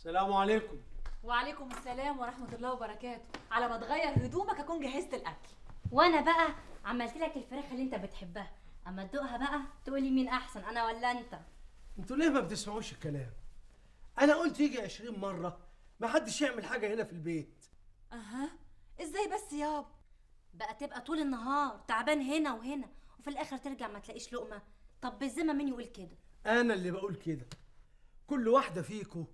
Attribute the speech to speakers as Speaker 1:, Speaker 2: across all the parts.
Speaker 1: السلام عليكم.
Speaker 2: وعليكم السلام ورحمة الله وبركاته. على ما تغير هدومك اكون جهزت الاكل.
Speaker 3: وانا بقى عملت لك الفراخ اللي انت بتحبها، اما تدوقها بقى تقولي مين احسن، انا ولا انت.
Speaker 1: انتوا ليه ما بتسمعوش الكلام؟ انا قلت يجي 20 مرة ما حدش يعمل حاجة هنا في البيت.
Speaker 2: اها، ازاي بس يابا؟
Speaker 3: بقى تبقى طول النهار تعبان هنا وهنا، وفي الاخر ترجع ما تلاقيش لقمة. طب بالذمه مين يقول كده؟
Speaker 1: انا اللي بقول كده. كل واحدة فيكو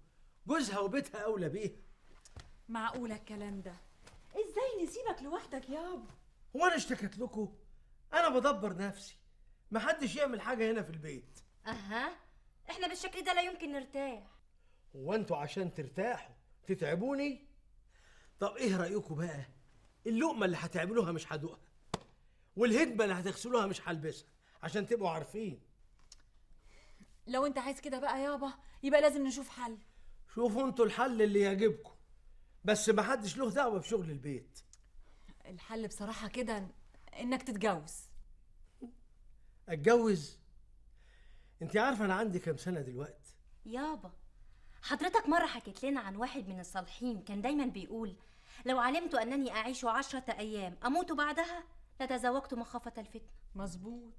Speaker 1: جوزها وبيتها اولى بيها.
Speaker 2: معقولة الكلام ده؟ ازاي نسيبك لوحدك يابا؟
Speaker 1: هو انا اشتكيت لكم؟ انا بدبر نفسي، ما حدش يعمل حاجة هنا في البيت.
Speaker 3: اها، احنا بالشكل ده لا يمكن نرتاح.
Speaker 1: هو انتوا عشان ترتاحوا تتعبوني؟ طب ايه رايكم بقى؟ اللقمة اللي هتعملوها مش هدوقها، والهدمه اللي هتغسلوها مش هلبسها، عشان تبقوا عارفين.
Speaker 2: لو انت عايز كده بقى يابا يبقى لازم نشوف حل.
Speaker 1: شوفوا انتوا الحل اللي يعجبكم، بس ما حدش له دعوه بشغل البيت.
Speaker 2: الحل بصراحة كده انك تتجوز.
Speaker 1: اتجوز؟ انت عارفه انا عندي كام سنة دلوقتي؟
Speaker 3: يابا حضرتك مرة حكيت لنا عن واحد من الصالحين كان دايما بيقول لو علمت انني اعيش 10 ايام اموت بعدها لتزوجت مخافة الفتنة.
Speaker 2: مظبوط.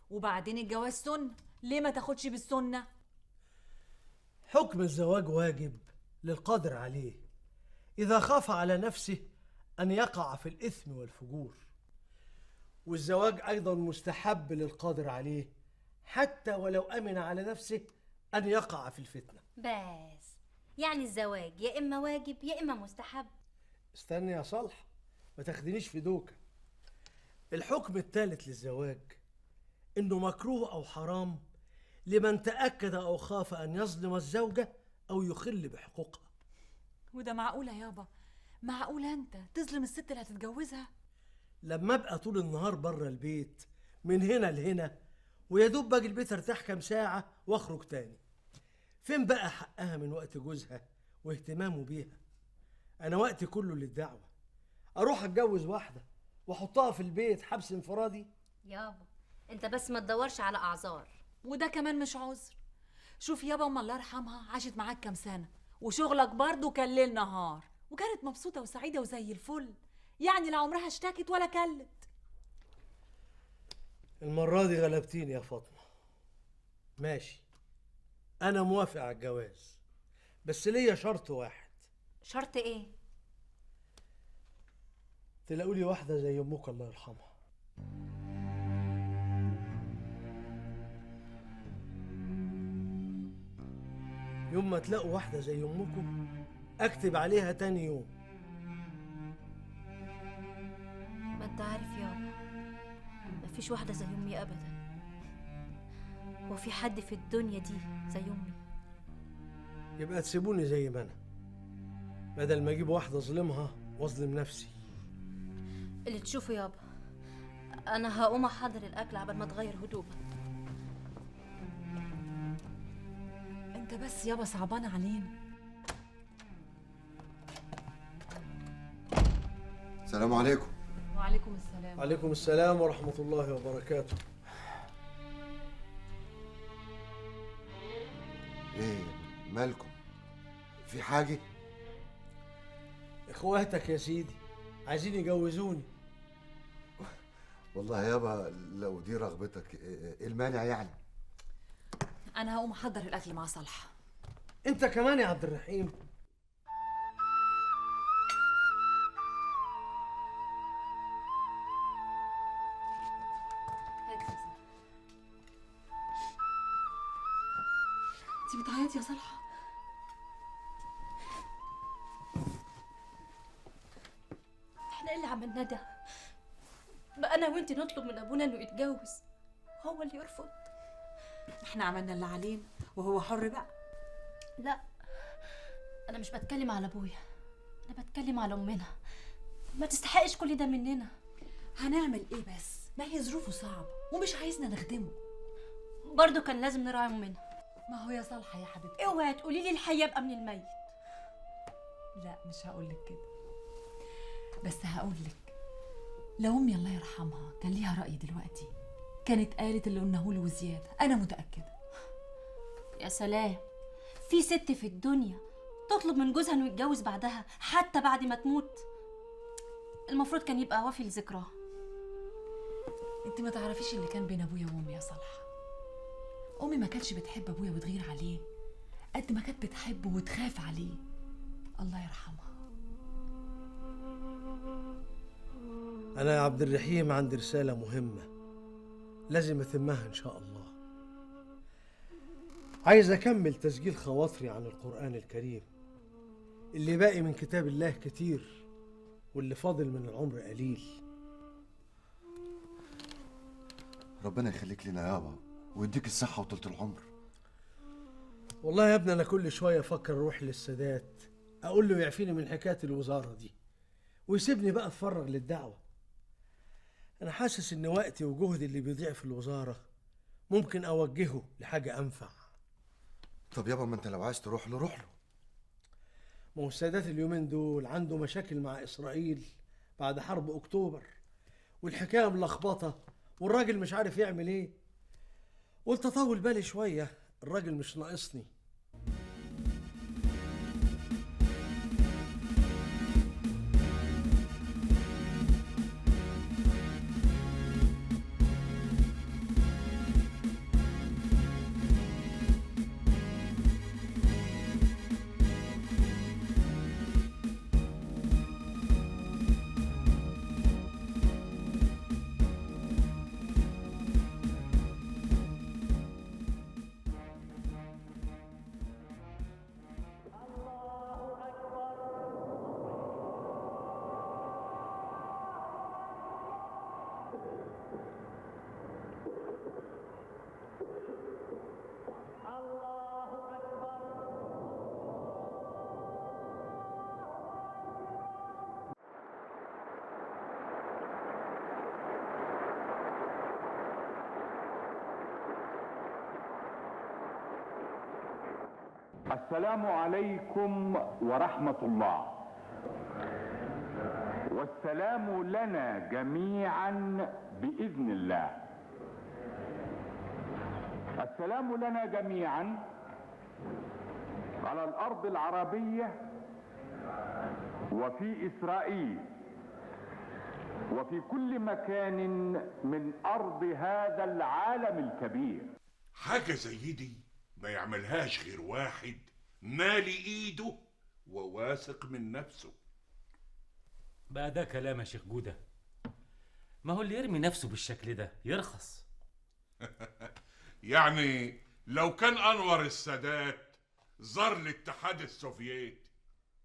Speaker 2: وبعدين الجواز سنة، ليه ما تاخدش بالسنة؟
Speaker 1: حكم الزواج واجب للقادر عليه اذا خاف على نفسه ان يقع في الاثم والفجور، والزواج ايضا مستحب للقادر عليه حتى ولو امن على نفسه ان يقع في الفتنة.
Speaker 3: بس يعني الزواج يا اما واجب يا اما مستحب.
Speaker 1: استني يا صالح، ما تاخدنيش في دوكه. الحكم الثالث للزواج انه مكروه او حرام لمن تاكد او خاف ان يظلم الزوجة او يخل بحقوقها.
Speaker 2: وده معقولة يابا؟ معقولة انت تظلم الست اللي هتتجوزها؟
Speaker 1: لما ابقى طول النهار بره البيت من هنا لهنا، ويا دوب باجي البيت ارتاح كام ساعة واخرج تاني، فين بقى حقها من وقت جوزها واهتمامه بيها؟ انا وقتي كله للدعوة، اروح اتجوز واحدة واحطها في البيت حبس انفرادي؟
Speaker 3: يابا انت بس ما تدورش على اعذار.
Speaker 2: وده كمان مش عذر. شوف يابا، ام الله يرحمها عاشت معاك كام سنة، وشغلك برضه كان ليل نهار، وكانت مبسوطة وسعيدة وزي الفل، يعني لا عمرها اشتكت ولا كلت.
Speaker 1: المرة دي غلبتيني يا فاطمة. ماشي، انا موافق على الجواز، بس ليا شرط واحد.
Speaker 3: شرط ايه؟
Speaker 1: تلاقوا لي واحدة زي امك الله يرحمها. يوم ما تلاقوا واحدة زي امكم اكتب عليها تاني يوم.
Speaker 3: ما انت عارف يابا مفيش واحدة زي امي ابدا. هو في حد في الدنيا دي زي امي؟
Speaker 1: يبقى تسيبوني زي ما انا، بدل ما اجيب واحدة اظلمها واظلم نفسي.
Speaker 3: اللي تشوفه يابا، انا هقوم احضر الاكل عبال ما تغير هدومك.
Speaker 2: انت بس يابا صعبان علينا.
Speaker 4: السلام عليكم.
Speaker 2: وعليكم السلام.
Speaker 1: وعليكم السلام ورحمة الله وبركاته.
Speaker 4: ايه مالكم؟ في حاجة؟
Speaker 1: اخواتك يا سيدي عايزين يجوزوني.
Speaker 4: والله يابا لو دي رغبتك ايه المانع يعني؟
Speaker 2: انا هقوم احضر الاكل مع صالحه.
Speaker 1: انت كمان يا عبد الرحيم؟
Speaker 2: انت بتعيطي يا صالحه؟
Speaker 3: احنا ايه اللي عملناه ده؟ بقى انا وانت نطلب من ابونا انه يتجوز هو اللي يرفض.
Speaker 2: احنا عملنا اللي علينا وهو حر بقى.
Speaker 3: لا انا مش بتكلم على ابويا، انا بتكلم على امنا. ما تستحقش كل ده مننا.
Speaker 2: هنعمل ايه بس؟ ما هي ظروفه صعبة ومش عايزنا نخدمه.
Speaker 3: برضه كان لازم نراعي امنا.
Speaker 2: ما هو يا صالحه يا حبيبتي،
Speaker 3: اوعي تقولي لي الحي يبقى من الميت.
Speaker 2: لا مش هقولك كده، بس هقولك لو امي الله يرحمها كان ليها رأي دلوقتي كانت قالت اللي قلناه له وزيادة، انا متاكدة.
Speaker 3: يا سلام، في ست في الدنيا تطلب من جوزها انه يتجوز بعدها حتى بعد ما تموت. المفروض كان يبقى وافي لذكراه.
Speaker 2: انت ما تعرفيش اللي كان بين ابويا وامي يا صالحه. امي ما كانتش بتحب ابويا وتغير عليه قد ما كانت بتحبه وتخاف عليه، الله يرحمها.
Speaker 1: انا يا عبد الرحيم عندي رسالة مهمة لازم اتمها ان شاء الله. عايز اكمل تسجيل خواطري عن القرآن الكريم. اللي باقي من كتاب الله كتير، واللي فاضل من العمر قليل.
Speaker 4: ربنا يخليك لنا يابا ويديك الصحة وطولة العمر.
Speaker 1: والله يا ابني أنا كل شوية أفكر أروح للسادات أقول له يعفيني من حكاية الوزارة دي ويسيبني بقى أتفرغ للدعوة. أنا حاسس إن وقتي وجهدي اللي بيضيع في الوزارة ممكن أوجهه لحاجة أنفع.
Speaker 4: طب يابا ما أنت لو عايز تروح له روح له.
Speaker 1: ما هو السادات اليومين دول عنده مشاكل مع إسرائيل بعد حرب أكتوبر، والحكاية ملخبطة والراجل مش عارف يعمل إيه. قلت أطول بالي شوية، الراجل مش ناقصني.
Speaker 5: السلام عليكم ورحمة الله، والسلام لنا جميعا بإذن الله. السلام لنا جميعا على الأرض العربية وفي إسرائيل وفي كل مكان من أرض هذا العالم الكبير.
Speaker 6: حاجة زي دي ما يعملهاش غير واحد مالي ايده وواثق من نفسه.
Speaker 7: بقى ده كلام يا شيخ جودة؟ ما هو اللي يرمي نفسه بالشكل ده يرخص.
Speaker 6: يعني لو كان أنور السادات زار الاتحاد السوفيتي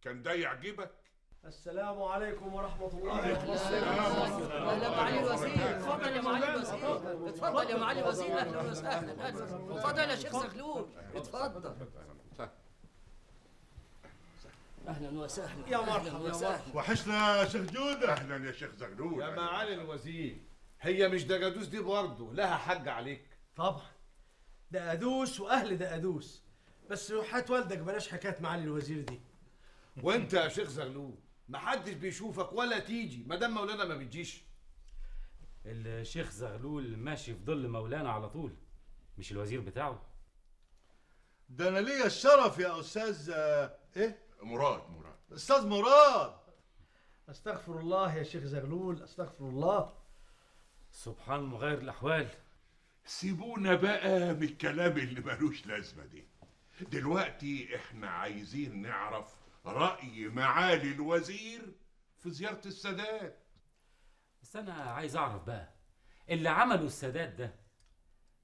Speaker 6: كان ده يعجبك؟
Speaker 1: السلام عليكم ورحمة الله وبركاته.
Speaker 8: أهلا معالي الوزير، اتفضل يا معالي الوزير، اتفضل يا معالي الوزير، أهلا وسهلا، اتفضل يا شيخ زغلول، اتفضل. أهلا وسهلا،
Speaker 1: يا مرحبا يا مرحبا،
Speaker 9: وحشنا يا شيخ جودة.
Speaker 6: أهلا يا شيخ زغلول.
Speaker 9: يا معالي الوزير، هي مش دقادوس دي برضه لها حق عليك؟
Speaker 1: طبعا دقادوس وأهل دقادوس، بس وحات والدك بلاش حكاية معالي الوزير دي.
Speaker 9: وأنت يا شيخ زغلول محدش بيشوفك ولا تيجي ما دام مولانا ما بتجيش.
Speaker 7: الشيخ زغلول ماشي في ظل مولانا على طول، مش الوزير بتاعه.
Speaker 9: ده انا ليا الشرف يا استاذ ايه؟
Speaker 6: مراد.
Speaker 9: استاذ مراد.
Speaker 1: استغفر الله يا شيخ زغلول، استغفر الله.
Speaker 7: سبحان مغير الاحوال.
Speaker 6: سيبونا بقى من الكلام اللي ملوش لازمه دي. دلوقتي احنا عايزين نعرف رأي معالي الوزير في زيارة السادات.
Speaker 7: بس أنا عايز أعرف بقى اللي عمله السادات ده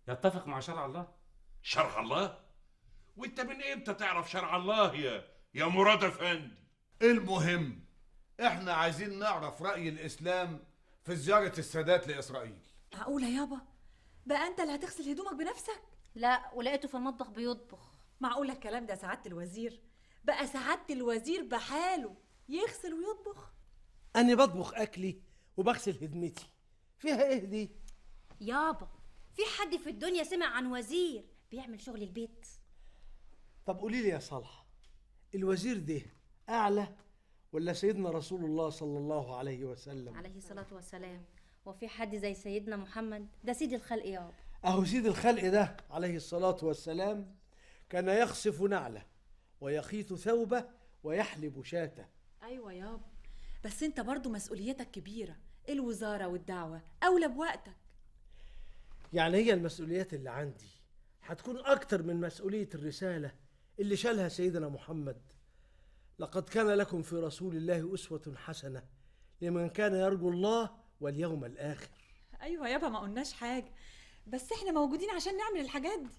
Speaker 7: يتفق مع شرع الله؟
Speaker 6: شرع الله؟ وأنت من إمتى تعرف شرع الله يا مراد أفندي؟
Speaker 9: المهم إحنا عايزين نعرف رأي الإسلام في زيارة السادات لإسرائيل.
Speaker 2: معقولة يابا؟ بقى أنت اللي هتغسل هدومك بنفسك؟
Speaker 3: لا، ولقيته في المطبخ بيطبخ.
Speaker 2: معقولة الكلام ده يا سعادة الوزير؟ بقى سعادة الوزير بحاله يغسل ويطبخ؟
Speaker 1: أنا بطبخ أكلي وبغسل هدمتي، فيها إيه دي؟
Speaker 3: يابا في حد في الدنيا سمع عن وزير بيعمل شغل البيت؟
Speaker 1: طب قولي لي يا صالحة، الوزير ده أعلى ولا سيدنا رسول الله صلى الله عليه وسلم؟
Speaker 3: عليه الصلاة والسلام. وفي حد زي سيدنا محمد؟ ده سيد الخلق يابا.
Speaker 1: أهو سيد الخلق ده عليه الصلاة والسلام كان يخصف نعله ويخيط ثوبه ويحلب شاته.
Speaker 2: ايوه يابا، بس انت برضو مسؤوليتك كبيرة، الوزارة والدعوة اولى بوقتك.
Speaker 1: يعني هي المسؤوليات اللي عندي هتكون اكتر من مسؤولية الرسالة اللي شالها سيدنا محمد؟ لقد كان لكم في رسول الله أسوة حسنة لمن كان يرجو الله واليوم الآخر.
Speaker 2: ايوه يابا، ما قلناش حاجة، بس احنا موجودين عشان نعمل الحاجات دي.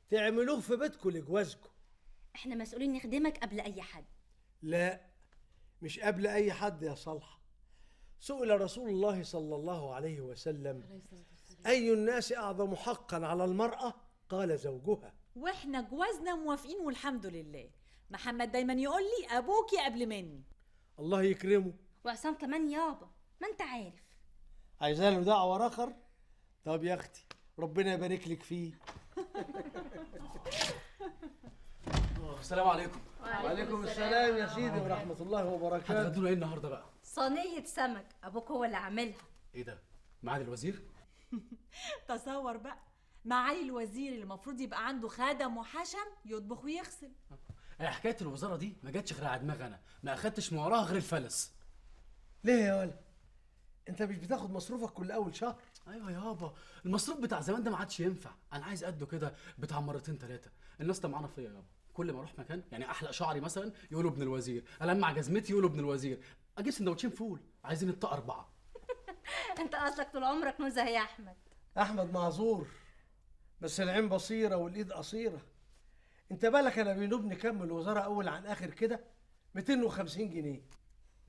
Speaker 1: تعملوه في بيتكم لجوازكم.
Speaker 3: احنا مسؤولين نخدمك قبل اي حد.
Speaker 1: لا، مش قبل اي حد يا صالحة. سئل رسول الله صلى الله عليه وسلم: أي الناس أعظم حقا على المرأة؟ قال: زوجها.
Speaker 2: واحنا جوازنا موافقين والحمد لله. محمد دايما يقول لي ابوكي قبل مني.
Speaker 1: الله يكرمه.
Speaker 3: وعصام كمان يابا، ما انت عارف.
Speaker 1: عايزاله دعوة رخر؟ طب يا اختي ربنا يبارك لك فيه.
Speaker 10: السلام عليكم.
Speaker 1: وعليكم السلام يا سيدي ورحمة الله وبركاته.
Speaker 10: هتغدونا ايه النهارده بقى؟
Speaker 3: صينية سمك، ابوك هو اللي عاملها.
Speaker 10: ايه ده؟ معالي الوزير؟
Speaker 2: تصور بقى، معالي الوزير اللي المفروض يبقى عنده خدم وحشم يطبخ ويغسل.
Speaker 10: حكاية الوزارة دي ما جاتش غير على دماغي انا، ما اخدتش من وراها غير الفلس.
Speaker 1: ليه يا ولد؟ انت مش بتاخد مصروفك كل اول شهر؟
Speaker 10: ايوه يابا، المصروف بتاع زمان ده ما عادش ينفع، انا عايز قده كده بتاع مرتين ثلاثة. الناس طمعانه فيا يابا، كل ما اروح مكان يعني احلق شعري مثلا يقولوا ابن الوزير، المع جزمتي يقولوا ابن الوزير، اجيب سندوتشين فول عايزين الطاقة 4.
Speaker 3: انت اصلك طول عمرك نزه يا احمد.
Speaker 1: احمد معذور، بس العين بصيرة والايد قصيرة. انت بالك انا بينوبني كم الوزارة اول عن اخر كده؟ 250 جنيه.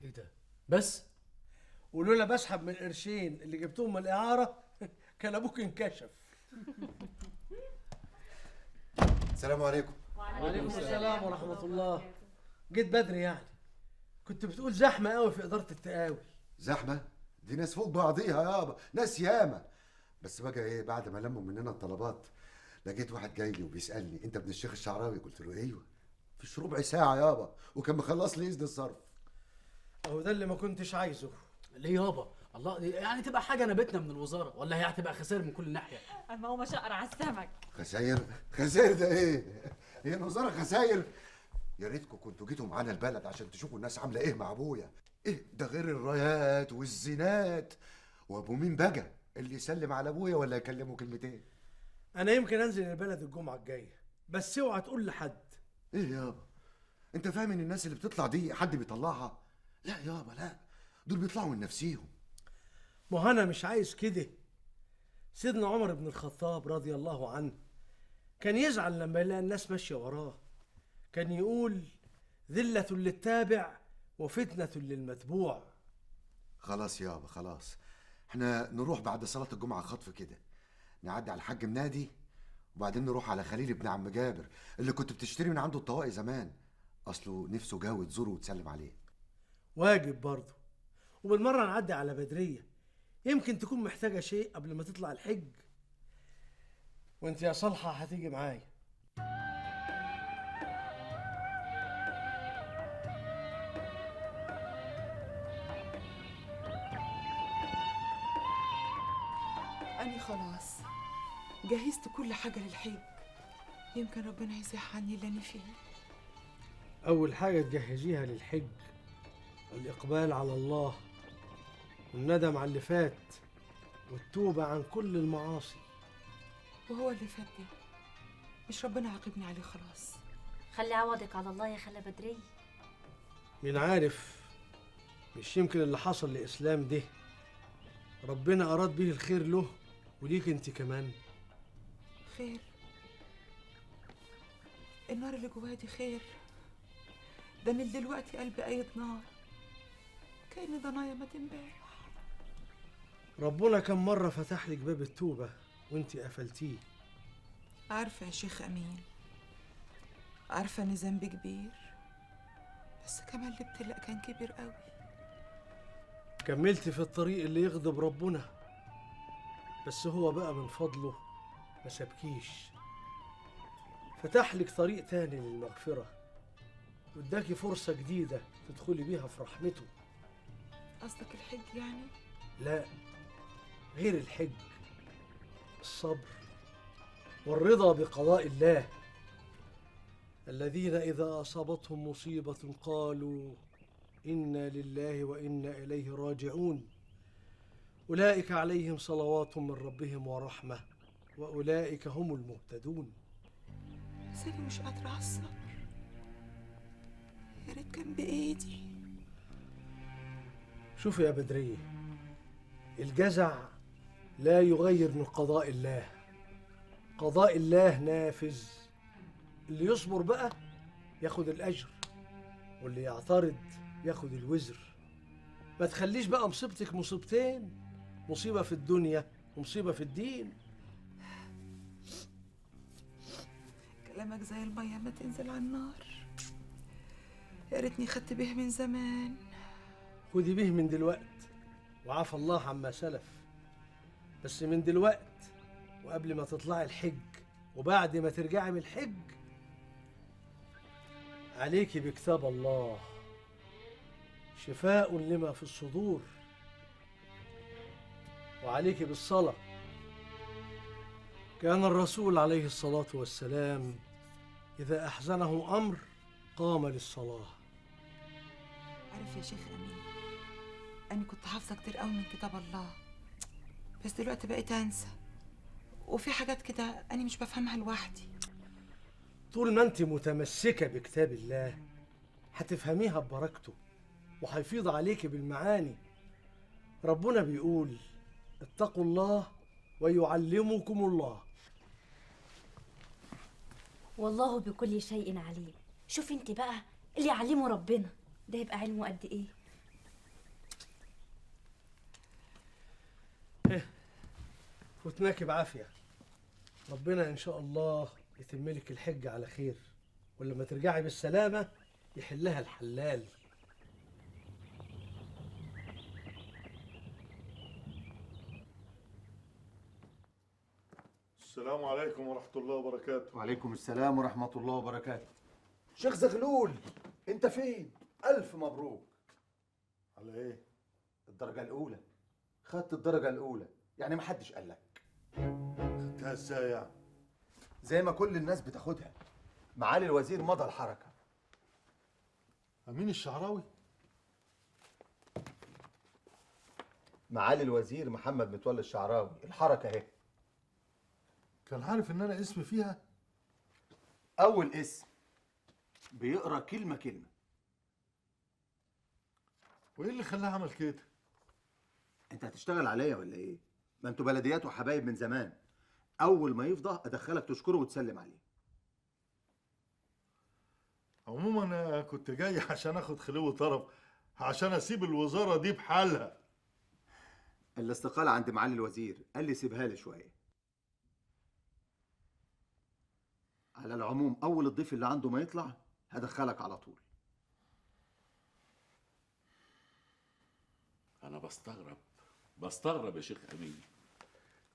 Speaker 10: ايه ده بس؟
Speaker 1: ولولا بسحب من القرشين اللي جبتهم من الاعارة كان ابوك انكشف.
Speaker 4: السلام عليكم.
Speaker 1: وعليكم السلام ورحمة الله. جيت بدري يعني، كنت بتقول زحمة قوي في ادارة التقاوي.
Speaker 4: زحمة؟ دي ناس فوق بعضيها يابا، ناس ياما. بس بقى ايه، بعد ما لموا مننا الطلبات لقيت واحد جاي لي وبيسالني: انت ابن الشيخ الشعراوي؟ قلت له ايوه. فيش ربع ساعة يابا وكان مخلص لي اذن الصرف.
Speaker 1: اهو ده اللي ما كنتش عايزه.
Speaker 10: ليه يابا؟ الله، يعني تبقى حاجة نبتنا من الوزارة ولا هي هتبقى خسائر من كل ناحية؟
Speaker 2: اما هو شقر على السمك.
Speaker 4: خسائر؟ خسائر ده ايه؟ هي الوزارة خسائر؟ يا ريتكم كنتوا جيتوا معانا البلد عشان تشوفوا الناس عامله ايه مع ابويا. ايه ده غير الرايات والزينات. وابو مين بقى اللي يسلم على ابويا ولا يكلمه كلمتين؟
Speaker 1: انا يمكن انزل البلد الجمعة الجاية، بس اوعى تقول لحد.
Speaker 4: ايه يابا؟ انت فاهم ان الناس اللي بتطلع دي حد بيطلعها؟ لا يابا لا، دول بيطلعوا من نفسيهم.
Speaker 1: ما انا مش عايز كده. سيدنا عمر بن الخطاب رضي الله عنه كان يزعل لما يلاقي الناس ماشية وراه، كان يقول: ذله للتابع وفتنة للمتبوع.
Speaker 4: خلاص يابا خلاص، احنا نروح بعد صلاة الجمعة خطف كده، نعدي على الحاج منادي، وبعدين نروح على خليل ابن عم جابر اللي كنت بتشتري من عنده الطواقي زمان، اصله نفسه جاوي تزوره وتسلم عليه.
Speaker 1: واجب برضه. وبالمره نعدي على بدريه، يمكن تكون محتاجه شيء قبل ما تطلع الحج. وانت يا صالحه هتيجي معايا.
Speaker 11: أنا خلاص جهزت كل حاجة للحج، يمكن ربنا يزيح عني اللي أنا فيه.
Speaker 1: أول حاجة تجهزيها للحج الإقبال على الله والندم على اللي فات والتوبة عن كل المعاصي.
Speaker 11: وهو اللي فات ده مش ربنا عاقبني عليه خلاص؟
Speaker 3: خلي عوضك على الله يا خالة بدرية.
Speaker 1: مين عارف، مش يمكن اللي حصل لإسلام ده ربنا أراد به الخير له وليك انت كمان.
Speaker 11: خير؟ النار اللي جوايا دي خير؟ ده من دلوقتي قلبي قايد نار، كأن ضنايا ما تنباع.
Speaker 1: ربنا كم مرة فتح لك باب التوبة وانت قفلتيه.
Speaker 11: عارفة يا شيخ أمين، عارفة إن ذنبي كبير، بس كمان الابتلاء كان كبير قوي.
Speaker 1: كملتي في الطريق اللي يغضب ربنا، بس هو بقى من فضله ما سابكيش، فتح لك طريق تاني للمغفرة واداكي فرصة جديدة تدخلي بيها في رحمته.
Speaker 11: قصدك الحج يعني؟
Speaker 1: لا، غير الحج، الصبر والرضا بقضاء الله. الذين إذا أصابتهم مصيبة قالوا إنا لله وإنا إليه راجعون، أولئك عليهم صلوات من ربهم ورحمة وأولئك هم المهتدون.
Speaker 11: بس أنا مش قادرة على الصبر، يا ريت كان بإيدي.
Speaker 1: شوفي يا بدرية، الجزع لا يغير من قضاء الله، قضاء الله نافذ. اللي يصبر بقى ياخد الأجر، واللي يعترض ياخد الوزر. ما تخليش بقى مصيبتك مصيبتين، مصيبة في الدنيا ومصيبة في الدين.
Speaker 11: كلامك زي المية ما تنزل على النار، يا ريتني خدت به من زمان.
Speaker 1: خدي به من دلوقت، وعفى الله عما سلف. بس من دلوقت وقبل ما تطلعي الحج وبعد ما ترجعي من الحج، عليكي بكتاب الله، شفاء لما في الصدور، وعليكي بالصلاة. كان الرسول عليه الصلاة والسلام إذا أحزنه أمر قام للصلاة.
Speaker 11: عارف يا شيخ أمين، أنا كنت حافظة كتير قوي من كتاب الله، بس دلوقتي بقيت أنسى، وفي حاجات كده أنا مش بفهمها لوحدي.
Speaker 1: طول ما أنت متمسكة بكتاب الله هتفهميها ببركته، وهيفيض عليك بالمعاني. ربنا بيقول اتقوا الله ويعلمكم الله.
Speaker 3: والله بكل شيء عليم. شوف انت بقى اللي يعلمه ربنا ده يبقى علمه قد ايه.
Speaker 1: فتناكي بعافية. ربنا ان شاء الله يتملك الحج على خير، ولما ترجعي بالسلامة يحلها الحلال.
Speaker 12: السلام عليكم ورحمة الله وبركاته.
Speaker 13: وعليكم السلام ورحمة الله وبركاته. شيخ زغلول، انت فين؟ ألف مبروك.
Speaker 12: على ايه؟
Speaker 13: الدرجة الأولى. خدت الدرجة الأولى، يعني محدش قال لك.
Speaker 12: خدتها ازاي يعني؟
Speaker 13: زي ما كل الناس بتاخدها. معالي الوزير مضى الحركة.
Speaker 12: أمين الشعراوي؟
Speaker 13: معالي الوزير محمد متولي الشعراوي، الحركة اهي.
Speaker 12: كان عارف ان انا اسمي فيها؟
Speaker 13: اول اسم بيقرا كلمة كلمة.
Speaker 12: وايه اللي خلاه عمل كده؟
Speaker 13: انت هتشتغل عليا ولا ايه؟ ما انتوا بلديات وحبايب من زمان. اول ما يفضى ادخلك تشكره وتسلم عليه.
Speaker 12: عموما انا كنت جاي عشان اخد خلو طرف، عشان اسيب الوزارة دي بحالها.
Speaker 13: الاستقالة عند معالي الوزير، قال لي سيبها لي شوية. على العموم اول الضيف اللي عنده ما يطلع هدخلك على طول.
Speaker 6: انا بستغرب يا شيخ امين،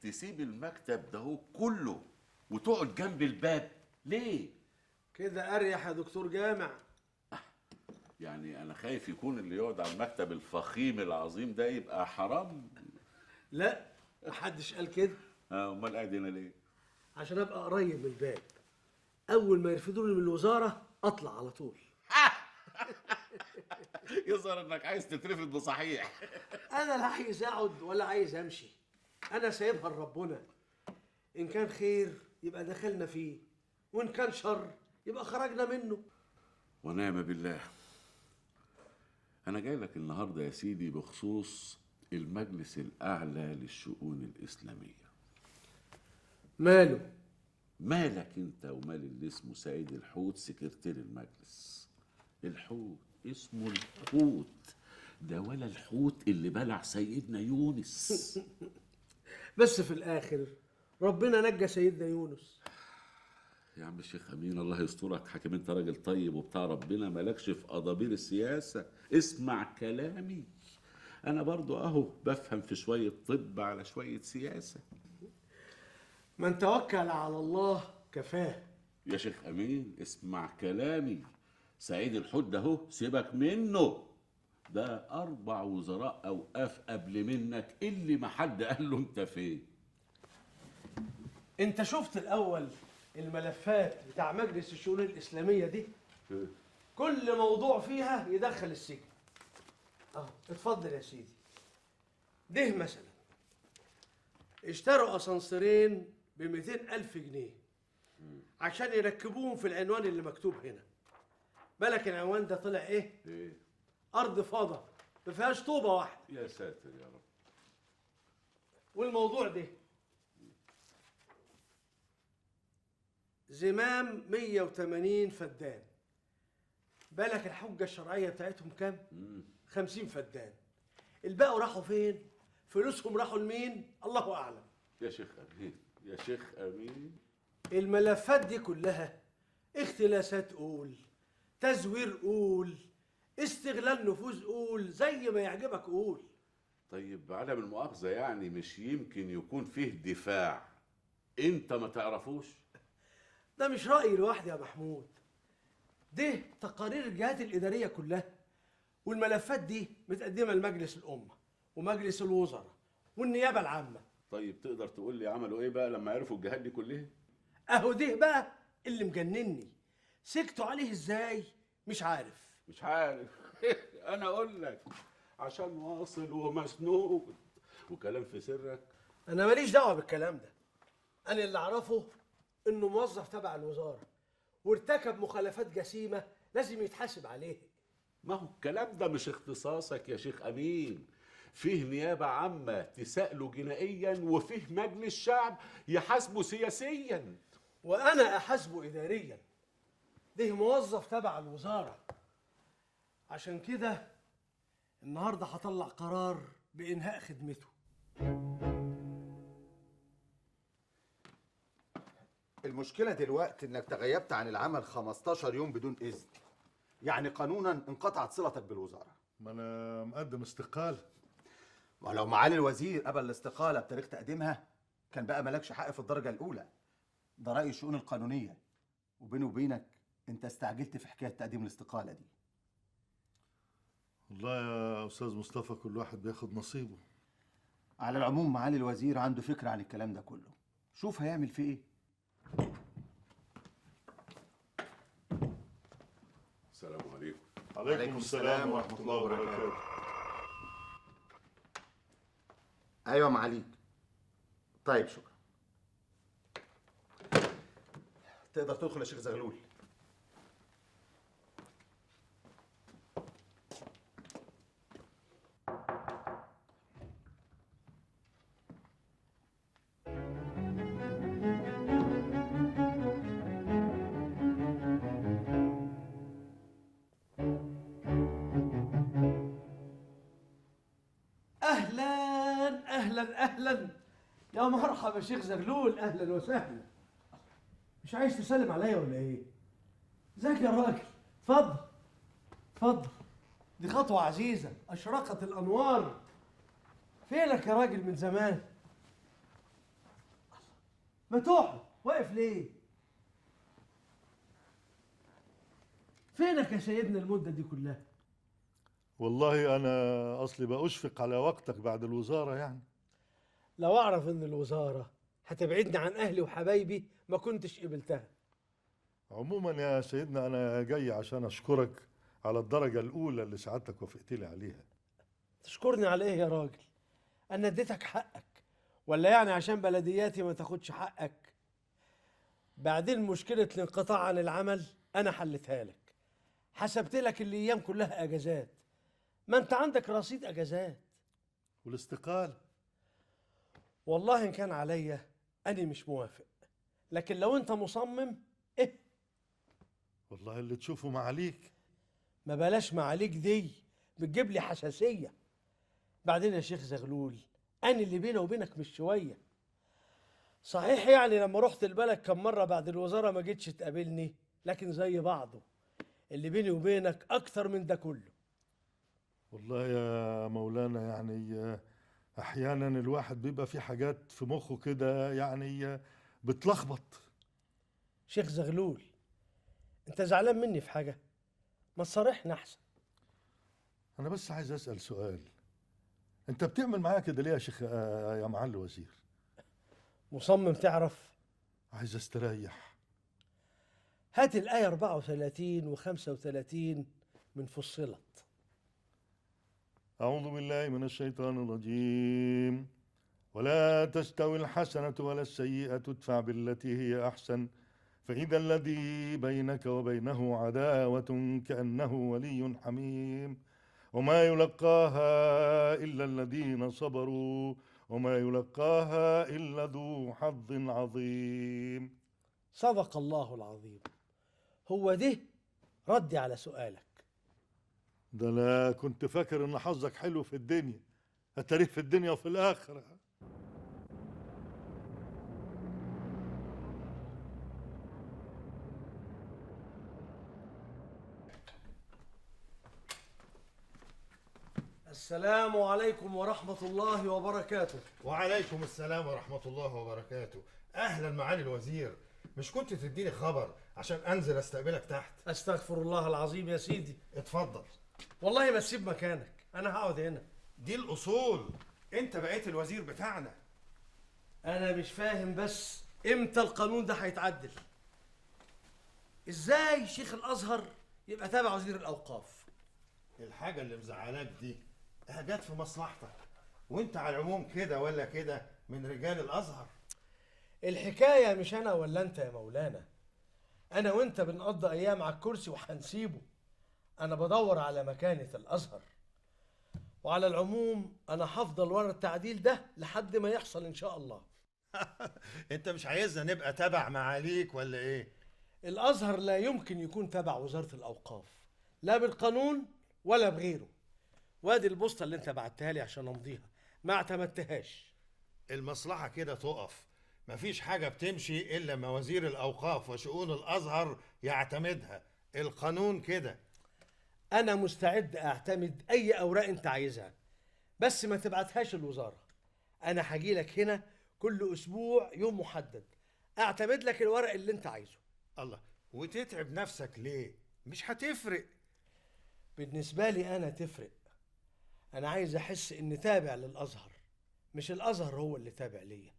Speaker 6: تسيب المكتب ده كله وتقعد جنب الباب ليه؟
Speaker 1: كده اريح يا دكتور جامع.
Speaker 6: يعني انا خايف يكون اللي يقعد على المكتب الفخيم العظيم ده يبقى حرام.
Speaker 1: لا، محدش قال كده.
Speaker 6: امال قاعد هنا ليه؟
Speaker 1: عشان ابقى قريب من الباب، اول ما يرفدوني من الوزارة اطلع على طول.
Speaker 6: يظهر انك عايز تترفد بصحيح.
Speaker 1: انا لا عايز اقعد ولا عايز امشي، انا سايبها لربنا. ان كان خير يبقى دخلنا فيه، وان كان شر يبقى خرجنا منه.
Speaker 6: ونعم بالله. انا جاي لك النهارده يا سيدي بخصوص المجلس الاعلى للشؤون الاسلامية.
Speaker 1: ماله؟
Speaker 6: مالك انت ومال اللي اسمه سعيد الحوت سكرتير المجلس؟ الحوت اسمه الحوت ده، ولا الحوت اللي بلع سيدنا يونس؟
Speaker 1: بس في الاخر ربنا نجى سيدنا يونس.
Speaker 6: يا عم الشيخ امين الله يسترك، حاكم انت راجل طيب وبتاع ربنا، مالكش في قضابير السياسة. اسمع كلامي، انا برضو اهو بفهم في شوية طب على شوية سياسة.
Speaker 1: من توكل على الله كفاه.
Speaker 6: يا شيخ امين اسمع كلامي، سعيد الحوت ده اهو سيبك منه، ده 4 وزراء اوقاف قبل منك اللي ما حد قال له انت فين.
Speaker 1: انت شفت الاول الملفات بتاع مجلس الشؤون الإسلامية دي كل موضوع فيها يدخل السجن. اتفضل يا سيدي. ده مثلا اشتروا اسانسيرين ب 200,000 جنيه عشان يركبوهم في العنوان اللي مكتوب هنا. بالك العنوان ده طلع ايه؟
Speaker 6: ايه؟
Speaker 1: ارض فضا ما فيهاش طوبة واحدة.
Speaker 6: يا ساتر يا رب.
Speaker 1: والموضوع ده زمام 180 فدان. بالك الحجة الشرعية بتاعتهم كام؟ 50 فدان. الباقي راحوا فين؟ فلوسهم راحوا لمين؟ الله اعلم.
Speaker 6: يا شيخ امين، يا شيخ امين،
Speaker 1: الملفات دي كلها اختلاسات قول، تزوير قول، استغلال نفوذ قول، زي ما يعجبك قول.
Speaker 6: طيب عدم المؤاخذة يعني مش يمكن يكون فيه دفاع انت ما تعرفوش؟
Speaker 1: ده مش رأيي لوحدي يا محمود، ده تقارير الجهات الإدارية كلها، والملفات دي متقدمة لمجلس الأمة ومجلس الوزراء والنيابة العامة.
Speaker 6: طيب تقدر تقول لي عملوا ايه بقى لما عرفوا الجهات دي كلها؟
Speaker 1: اهو ده بقى اللي مجنني، سكتوا عليه ازاي؟ مش عارف.
Speaker 6: مش عارف. انا اقول لك عشان واصل ومسنود وكلام في سرك.
Speaker 1: انا ماليش دعوه بالكلام ده، انا اللي اعرفه انه موظف تبع الوزارة وارتكب مخالفات جسيمة لازم يتحاسب عليها.
Speaker 6: ما هو الكلام ده مش اختصاصك يا شيخ امين، فيه نيابة عامة تسأله جنائيا وفيه مجلس شعب يحاسبه سياسيا،
Speaker 1: وانا احاسبه اداريا. ده موظف تبع الوزارة، عشان كده النهارده هطلع قرار بانهاء خدمته.
Speaker 13: المشكلة دلوقتي انك تغيبت عن العمل 15 يوم بدون اذن، يعني قانونا انقطعت صلتك بالوزارة.
Speaker 12: ما انا مقدم استقالة.
Speaker 13: ما لو معالي الوزير قبل الاستقالة بتاريخ تقديمها كان بقى مالكش حق في الدرجة الأولى. ده رأي الشؤون القانونية، وبيني وبينك انت استعجلت في حكاية تقديم الاستقالة دي.
Speaker 12: والله يا أستاذ مصطفى كل واحد بياخد نصيبه.
Speaker 13: على العموم معالي الوزير عنده فكرة عن الكلام ده كله، شوف هيعمل فيه ايه.
Speaker 6: السلام عليكم.
Speaker 12: عليكم السلام ورحمة الله وبركاته.
Speaker 13: ايوه معاليك. طيب شكرا. تقدر تدخل يا شيخ زغلول.
Speaker 1: اهلا اهلا يا مرحبا يا شيخ زغلول، اهلا وسهلا. مش عايز تسلم عليا ولا ايه؟ ازيك يا راجل؟ اتفضل اتفضل، دي خطوة عزيزه، اشرقت الانوار. فينك يا راجل من زمان؟ ما تقعد، واقف ليه؟ فينك يا سيدنا المدة دي كلها؟
Speaker 12: والله انا اصلي بأشفق على وقتك بعد الوزارة يعني.
Speaker 1: لو اعرف ان الوزارة هتبعدني عن اهلي وحبايبي ما كنتش قبلتها.
Speaker 12: عموما يا سيدنا انا جاي عشان اشكرك على الدرجة الاولى اللي سعادتك وافقت لي عليها.
Speaker 1: تشكرني على ايه يا راجل؟ انا اديتك حقك، ولا يعني عشان بلدياتي ما تاخدش حقك؟ بعدين مشكلة الانقطاع عن العمل انا حلتها لك، حسبت لك الايام كلها اجازات، ما انت عندك رصيد اجازات.
Speaker 12: والاستقاله؟
Speaker 1: والله ان كان عليا انا مش موافق، لكن لو انت مصمم ايه؟
Speaker 12: والله اللي تشوفه معاليك.
Speaker 1: ما بلاش معاليك دي، بتجيب لي حساسية. بعدين يا شيخ زغلول انا اللي بيني وبينك مش شوية. صحيح يعني لما رحت البلد كم مرة بعد الوزارة ما جيتش تقابلني، لكن زي بعضه، اللي بيني وبينك اكتر من ده كله.
Speaker 12: والله يا مولانا يعني احيانا الواحد بيبقى في حاجات في مخه كده يعني بتلخبط.
Speaker 1: شيخ زغلول انت زعلان مني في حاجة؟ ما تصارحني احسن.
Speaker 12: انا بس عايز اسال سؤال، انت بتعمل معايا كده ليه يا شيخ يا معالي الوزير؟
Speaker 1: مصمم تعرف؟
Speaker 12: عايز استريح.
Speaker 1: هات الآية 34 و35 من فصلت.
Speaker 12: أعوذ بالله من الشيطان الرجيم. ولا تستوي الحسنة ولا السيئة، ادفع بالتي هي أحسن فإذا الذي بينك وبينه عداوة كأنه ولي حميم، وما يلقاها إلا الذين صبروا وما يلقاها إلا ذو حظ عظيم.
Speaker 1: صدق الله العظيم. هو ده ردي على سؤالك.
Speaker 12: ده أنا كنت فاكر إن حظك حلو في الدنيا، التاريخ في الدنيا وفي الآخرة.
Speaker 1: السلام عليكم ورحمة الله وبركاته.
Speaker 14: وعليكم السلام ورحمة الله وبركاته. أهلا معالي الوزير، مش كنت تديني خبر عشان أنزل أستقبلك تحت؟
Speaker 1: أستغفر الله العظيم يا سيدي.
Speaker 14: اتفضل.
Speaker 1: والله ما تسيب مكانك، أنا هقعد هنا.
Speaker 14: دي الأصول، أنت بقيت الوزير بتاعنا.
Speaker 1: أنا مش فاهم بس إمتى القانون ده هيتعدل؟ إزاي شيخ الأزهر يبقى تابع وزير الأوقاف؟
Speaker 14: الحاجة اللي مزعلاك دي جت في مصلحتك، وانت على العموم كده ولا كده من رجال الازهر.
Speaker 1: الحكاية مش انا ولا انت يا مولانا، انا وانت بنقضي ايام على الكرسي وهنسيبه. انا بدور على مكانه الازهر، وعلى العموم انا هفضل ورا التعديل ده لحد ما يحصل ان شاء الله.
Speaker 14: انت مش عايزنا نبقى تبع معاليك ولا ايه؟
Speaker 1: الازهر لا يمكن يكون تبع وزارة الاوقاف، لا بالقانون ولا بغيره. وادي البوسطه اللي انت بعتها لي عشان امضيها، ما اعتمدتهاش.
Speaker 14: المصلحة كده تقف، مفيش حاجة بتمشي الا ما وزير الاوقاف وشؤون الازهر يعتمدها، القانون كده.
Speaker 1: انا مستعد اعتمد اي اوراق انت عايزها، بس ما تبعتهاش الوزارة. انا هجيلك هنا كل اسبوع يوم محدد اعتمد لك الورق اللي انت عايزه.
Speaker 14: الله، وتتعب نفسك ليه؟ مش هتفرق.
Speaker 1: بالنسبة لي انا تفرق. أنا عايز أحس إني تابع للأزهر، مش الأزهر هو اللي تابع ليا.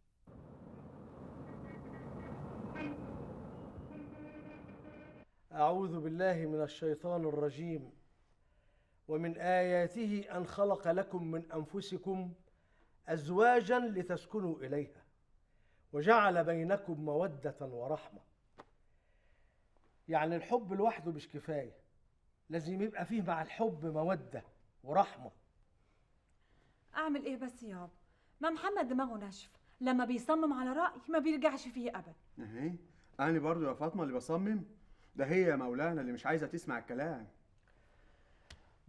Speaker 1: أعوذ بالله من الشيطان الرجيم. ومن آياته أن خلق لكم من أنفسكم أزواجا لتسكنوا إليها وجعل بينكم مودة ورحمة. يعني الحب لوحده مش كفاية، لازم يبقى فيه مع الحب مودة ورحمة.
Speaker 2: اعمل ايه بس يابا؟ ما محمد دماغه ناشف، لما بيصمم على رأي ما بيرجعش فيه ابدا.
Speaker 13: اهي انا برضو يا فاطمة اللي بصمم، ده هي يا مولانا اللي مش عايزه تسمع الكلام.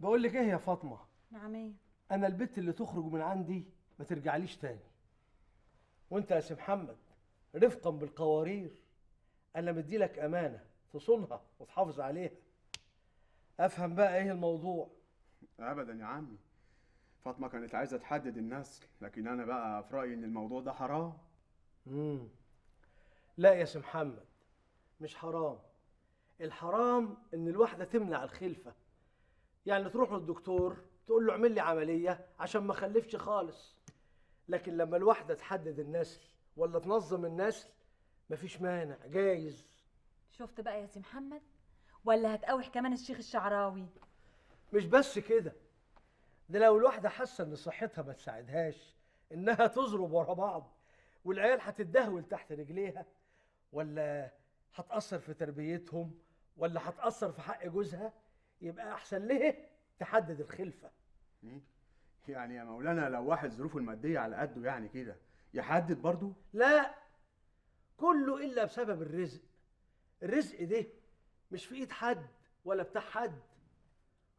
Speaker 1: بقول لك ايه يا فاطمة؟
Speaker 2: نعم. ايه؟
Speaker 1: انا البت اللي تخرج من عندي ما ترجعليش تاني. وانت يا سي محمد رفقا بالقوارير، انا مديلك امانه تصونها وتحافظ عليها. افهم بقى ايه الموضوع؟
Speaker 13: ابدا يا عمي، فاطمة كانت عايزة تحدد النسل، لكن أنا بقى في رأيي إن الموضوع ده حرام.
Speaker 1: لا يا سي محمد، مش حرام. الحرام إن الواحدة تمنع الخلفة، يعني تروح للدكتور تقول له اعمل لي عملية عشان ما خلفش خالص. لكن لما الواحدة تحدد النسل ولا تنظم النسل مفيش مانع، جايز.
Speaker 2: شفت بقى يا سي محمد؟ ولا هتقاوح كمان الشيخ الشعراوي؟
Speaker 1: مش بس كده، ده لو الواحدة حاسة إن صحتها ما تساعدهاش إنها تزرب ورا بعض والعيال هتتدهول تحت رجليها، ولا هتأثر في تربيتهم، ولا هتأثر في حق جوزها، يبقى أحسن ليه تحدد الخلفة.
Speaker 13: يعني يا مولانا لو واحد ظروفه المادية على قده يعني كده يحدد برضه؟
Speaker 1: لا، كله إلا بسبب الرزق. الرزق ده مش في إيد حد ولا بتاع حد.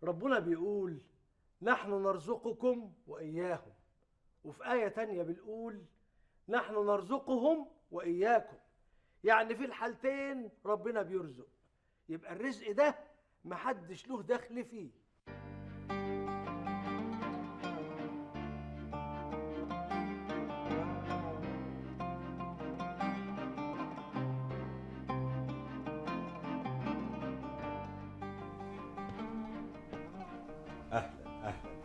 Speaker 1: ربنا بيقول نحن نرزقكم وإياهم، وفي آية تانية بنقول نحن نرزقهم وإياكم. يعني في الحالتين ربنا بيرزق، يبقى الرزق ده محدش له دخل فيه.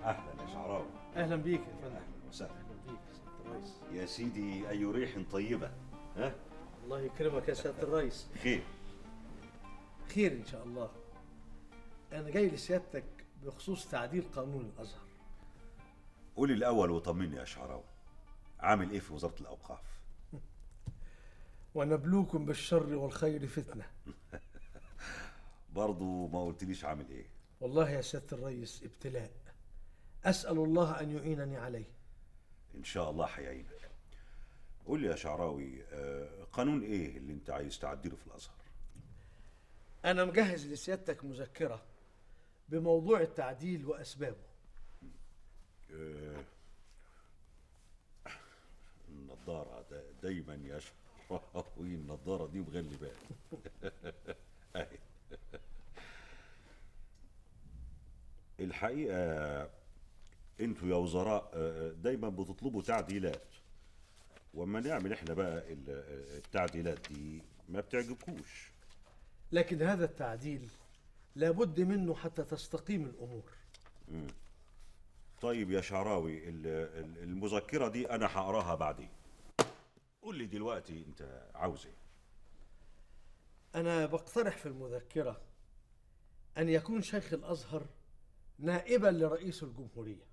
Speaker 15: اهلا يا شعراوي.
Speaker 1: اهلا بيك يا فندم.
Speaker 15: اهلا وسهلا.
Speaker 1: اهلا بيك يا سيادة الرئيس.
Speaker 15: يا سيدي اي ريح طيبة. ها؟
Speaker 1: الله يكرمك يا سيادة الرئيس.
Speaker 15: خير.
Speaker 1: خير إن شاء الله. أنا جاي لسيادتك بخصوص تعديل قانون الأزهر.
Speaker 15: قولي الأول وطمني يا شعراوي، عامل إيه في وزارة الأوقاف؟
Speaker 1: ونبلوكم بالشر والخير فتنة.
Speaker 15: برضو ما قلتليش عامل إيه؟
Speaker 1: والله يا سيادة الرئيس ابتلاء، أسأل الله أن يعينني عليه.
Speaker 15: إن شاء الله هيعينك. قول لي يا شعراوي، قانون إيه اللي أنت عايز تعدله في الأزهر؟
Speaker 1: أنا مجهز لسيادتك مذكرة بموضوع التعديل وأسبابه.
Speaker 15: النضارة دايما يا شعراوي، النضارة دي مغلي بالي. الحقيقة انتوا يا وزراء دايما بتطلبوا تعديلات، واما نعمل احنا بقى التعديلات دي ما بتعجبكوش.
Speaker 1: لكن هذا التعديل لابد منه حتى تستقيم الأمور.
Speaker 15: طيب يا شعراوي، المذكرة دي أنا هقراها بعدين. قول لي دلوقتي أنت عاوز إيه؟
Speaker 1: أنا بقترح في المذكرة أن يكون شيخ الأزهر نائبا لرئيس الجمهورية،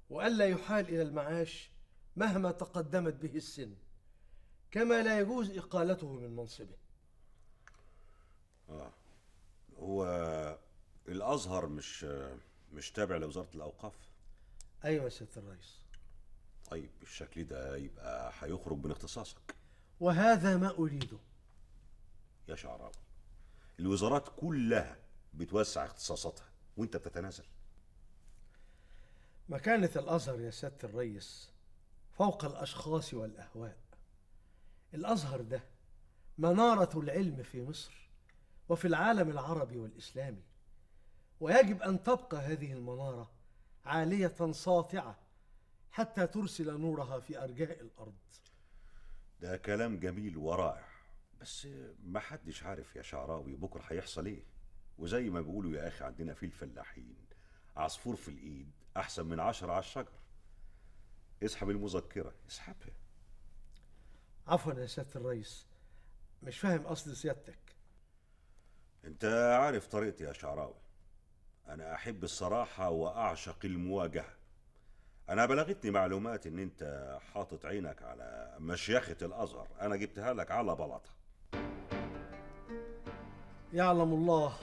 Speaker 1: وألا يحال إلى المعاش مهما تقدمت به السن، كما لا يجوز إقالته من منصبه.
Speaker 15: هو الأزهر مش تابع لوزارة الأوقاف؟
Speaker 1: أيوة يا سيادة الرئيس.
Speaker 15: طيب بالشكل ده يبقى هيخرج من اختصاصك.
Speaker 1: وهذا ما أريده.
Speaker 15: يا شعراوي، الوزارات كلها بتوسع اختصاصاتها وانت بتتنازل.
Speaker 1: مكانة الأزهر يا سيادة الرئيس فوق الأشخاص والأهواء. الأزهر ده منارة العلم في مصر وفي العالم العربي والإسلامي، ويجب أن تبقى هذه المنارة عالية ساطعة حتى ترسل نورها في أرجاء الأرض.
Speaker 15: ده كلام جميل ورائع، بس ما حدش عارف يا شعراوي بكرة هيحصل ايه. وزي ما بيقولوا يا أخي عندنا في الفلاحين، عصفور في الإيد أحسن من 10 على الشجر. اسحب المذكرة، اسحبها.
Speaker 1: عفوا يا سيادة الرئيس، مش فاهم قصد سيادتك.
Speaker 15: انت عارف طريقتي يا شعراوي، انا احب الصراحة واعشق المواجهة. انا بلغتني معلومات ان انت حاطط عينك على مشيخة الازهر، انا جبتها لك على بلاطة.
Speaker 1: يعلم الله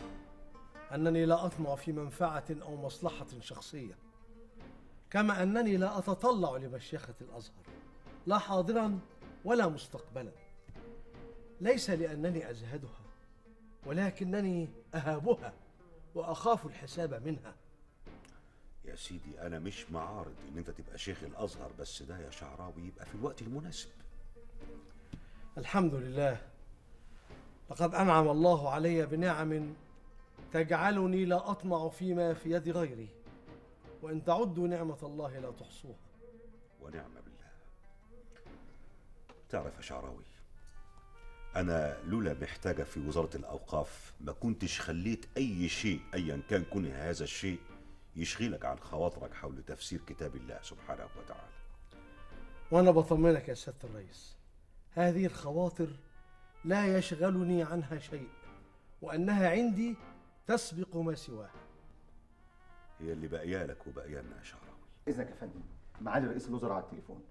Speaker 1: انني لا اطمع في منفعة او مصلحة شخصية، كما انني لا اتطلع لمشيخة الازهر لا حاضرا ولا مستقبلا. ليس لانني ازهدها، ولكنني أهابها وأخاف الحساب منها.
Speaker 15: يا سيدي أنا مش معارض إن أنت تبقى شيخ الأزهر، بس ده يا شعراوي يبقى في الوقت المناسب.
Speaker 1: الحمد لله، لقد أنعم الله علي بنعم تجعلني لا أطمع فيما في يد غيري، وإن تعدوا نعمة الله لا تحصوها.
Speaker 15: ونعم بالله. تعرف يا شعراوي، أنا لولا محتاجة في وزارة الأوقاف ما كنتش خليت أي شيء أيا كان كن هذا الشيء يشغلك عن خواطرك حول تفسير كتاب الله سبحانه وتعالى.
Speaker 1: وأنا بطمنك يا سيادة الرئيس، هذه الخواطر لا يشغلني عنها شيء، وأنها عندي تسبق ما سواها.
Speaker 15: هي اللي بقيالك وبقيالنا يا شعراوي.
Speaker 13: إذنك يا فندم، معالي رئيس الوزراء على التليفون.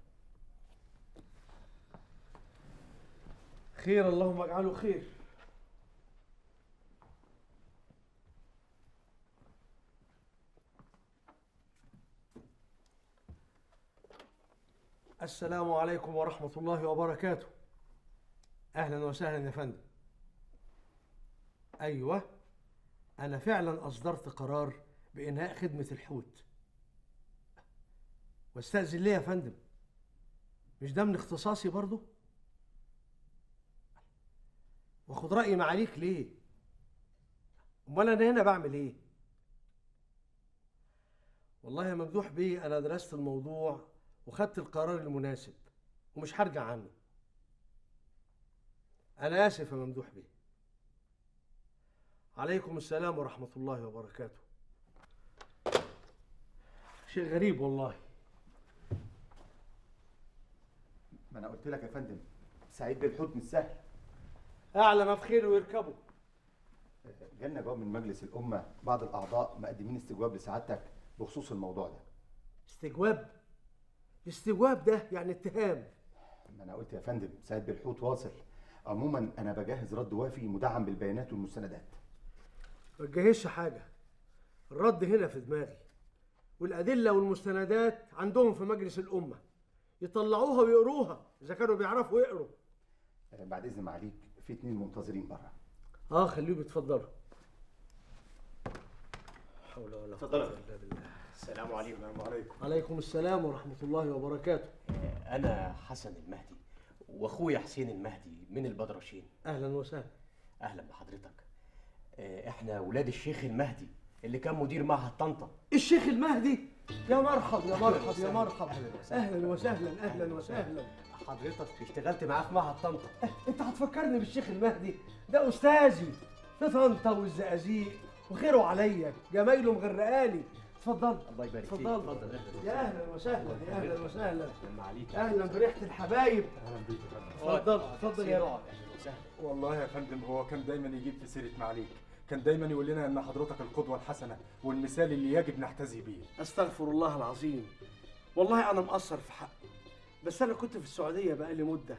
Speaker 1: خير، اللهم اجعله خير. السلام عليكم ورحمة الله وبركاته. أهلا وسهلا يا فندم. أيوة، أنا فعلا أصدرت قرار بإنهاء خدمة الحوت. واستأذن ليه يا فندم؟ مش ده من اختصاصي برضو؟ واخد رأيي معاليك ليه؟ امال انا هنا بعمل ايه؟ والله يا ممدوح بيه انا درست الموضوع وخدت القرار المناسب ومش هرجع عنه. انا اسف يا ممدوح بيه. عليكم السلام ورحمة الله وبركاته. شيء غريب والله.
Speaker 13: ما انا قلت لك يا فندم، سعيد بالحوت مش سهل.
Speaker 1: اعلى ما في خيره ويركبه.
Speaker 13: جالنا جواب من مجلس الأمة، بعض الأعضاء مقدمين استجواب لسعادتك بخصوص الموضوع ده.
Speaker 1: استجواب؟ الاستجواب ده يعني اتهام.
Speaker 13: ما أنا قلت يا فندم سيد بالحوت واصل. عموما أنا بجهز رد وافي مدعم بالبيانات والمستندات.
Speaker 1: ما تجهزش حاجة، الرد هنا في دماغي، والأدلة والمستندات عندهم في مجلس الأمة، يطلعوها ويقروها إذا كانوا بيعرفوا يقروا.
Speaker 13: بعد إذن معاليك في 2 منتظرين بره.
Speaker 1: خليهم يتفضلوا. حول ولا قوة إلا بالله.
Speaker 16: السلام عليكم.
Speaker 13: السلام عليكم.
Speaker 1: عليكم السلام ورحمة الله وبركاته.
Speaker 16: أنا حسن المهدي وأخويا حسين المهدي من البدرشين.
Speaker 1: أهلا وسهلا.
Speaker 16: أهلا بحضرتك. إحنا ولاد الشيخ المهدي اللي كان مدير معهد طنطا.
Speaker 1: الشيخ المهدي؟ يا مرحب يا مرحب يا مرحب. أهلا وسهلا. أهلا وسهلا.
Speaker 16: حضرتك اشتغلت معاه في معهد طنطا.
Speaker 1: أنت هتفكرني بالشيخ المهدي؟ ده أستاذي في طنطا والزقازيق وخيره عليا، جمايله مغرقالي. اتفضل.
Speaker 16: الله يبارك فيك.
Speaker 1: اتفضل. يا اهلا وسهلا يا اهلا وسهلا. اهلا بريحه الحبايب.
Speaker 17: اهلا بيك يا فندم.
Speaker 1: اتفضل اتفضل يا
Speaker 16: اهلا وسهلا.
Speaker 17: والله يا فندم هو كان دايما يجيب في سيره معاليك، كان دايما يقول لنا ان حضرتك القدوة الحسنة والمثال اللي يجب نحتذي بيه.
Speaker 1: استغفر الله العظيم، والله انا مقصر في حقه، بس انا كنت في السعودية بقالي مده،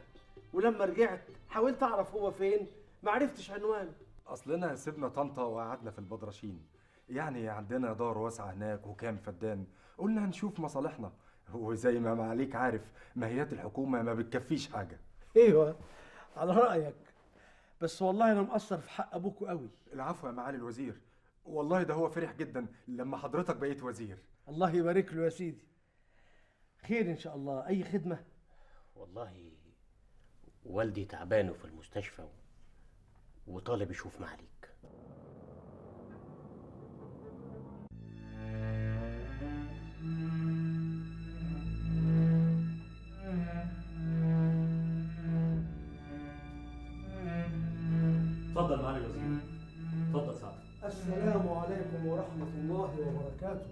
Speaker 1: ولما رجعت حاولت اعرف هو فين، ما عرفتش عنوانه.
Speaker 17: اصلنا سيبنا طنطا وقعدنا في البدرشين، يعني عندنا دار واسعة هناك وكام فدان، قلنا هنشوف مصالحنا، وزي ما معاليك عارف ماهيات الحكومة ما بتكفيش حاجة.
Speaker 1: ايوه على رايك، بس والله انا مقصر في حق ابوكوا قوي.
Speaker 17: العفو يا معالي الوزير، والله ده هو فرح جدا لما حضرتك بقيت وزير.
Speaker 1: الله يبارك له يا سيدي. خير ان شاء الله، اي خدمة؟
Speaker 16: والله والدي تعبان في المستشفى وطالب يشوف معاليك.
Speaker 7: اتفضل معالي الوزير، اتفضل سعادتك.
Speaker 1: السلام عليكم ورحمة الله وبركاته.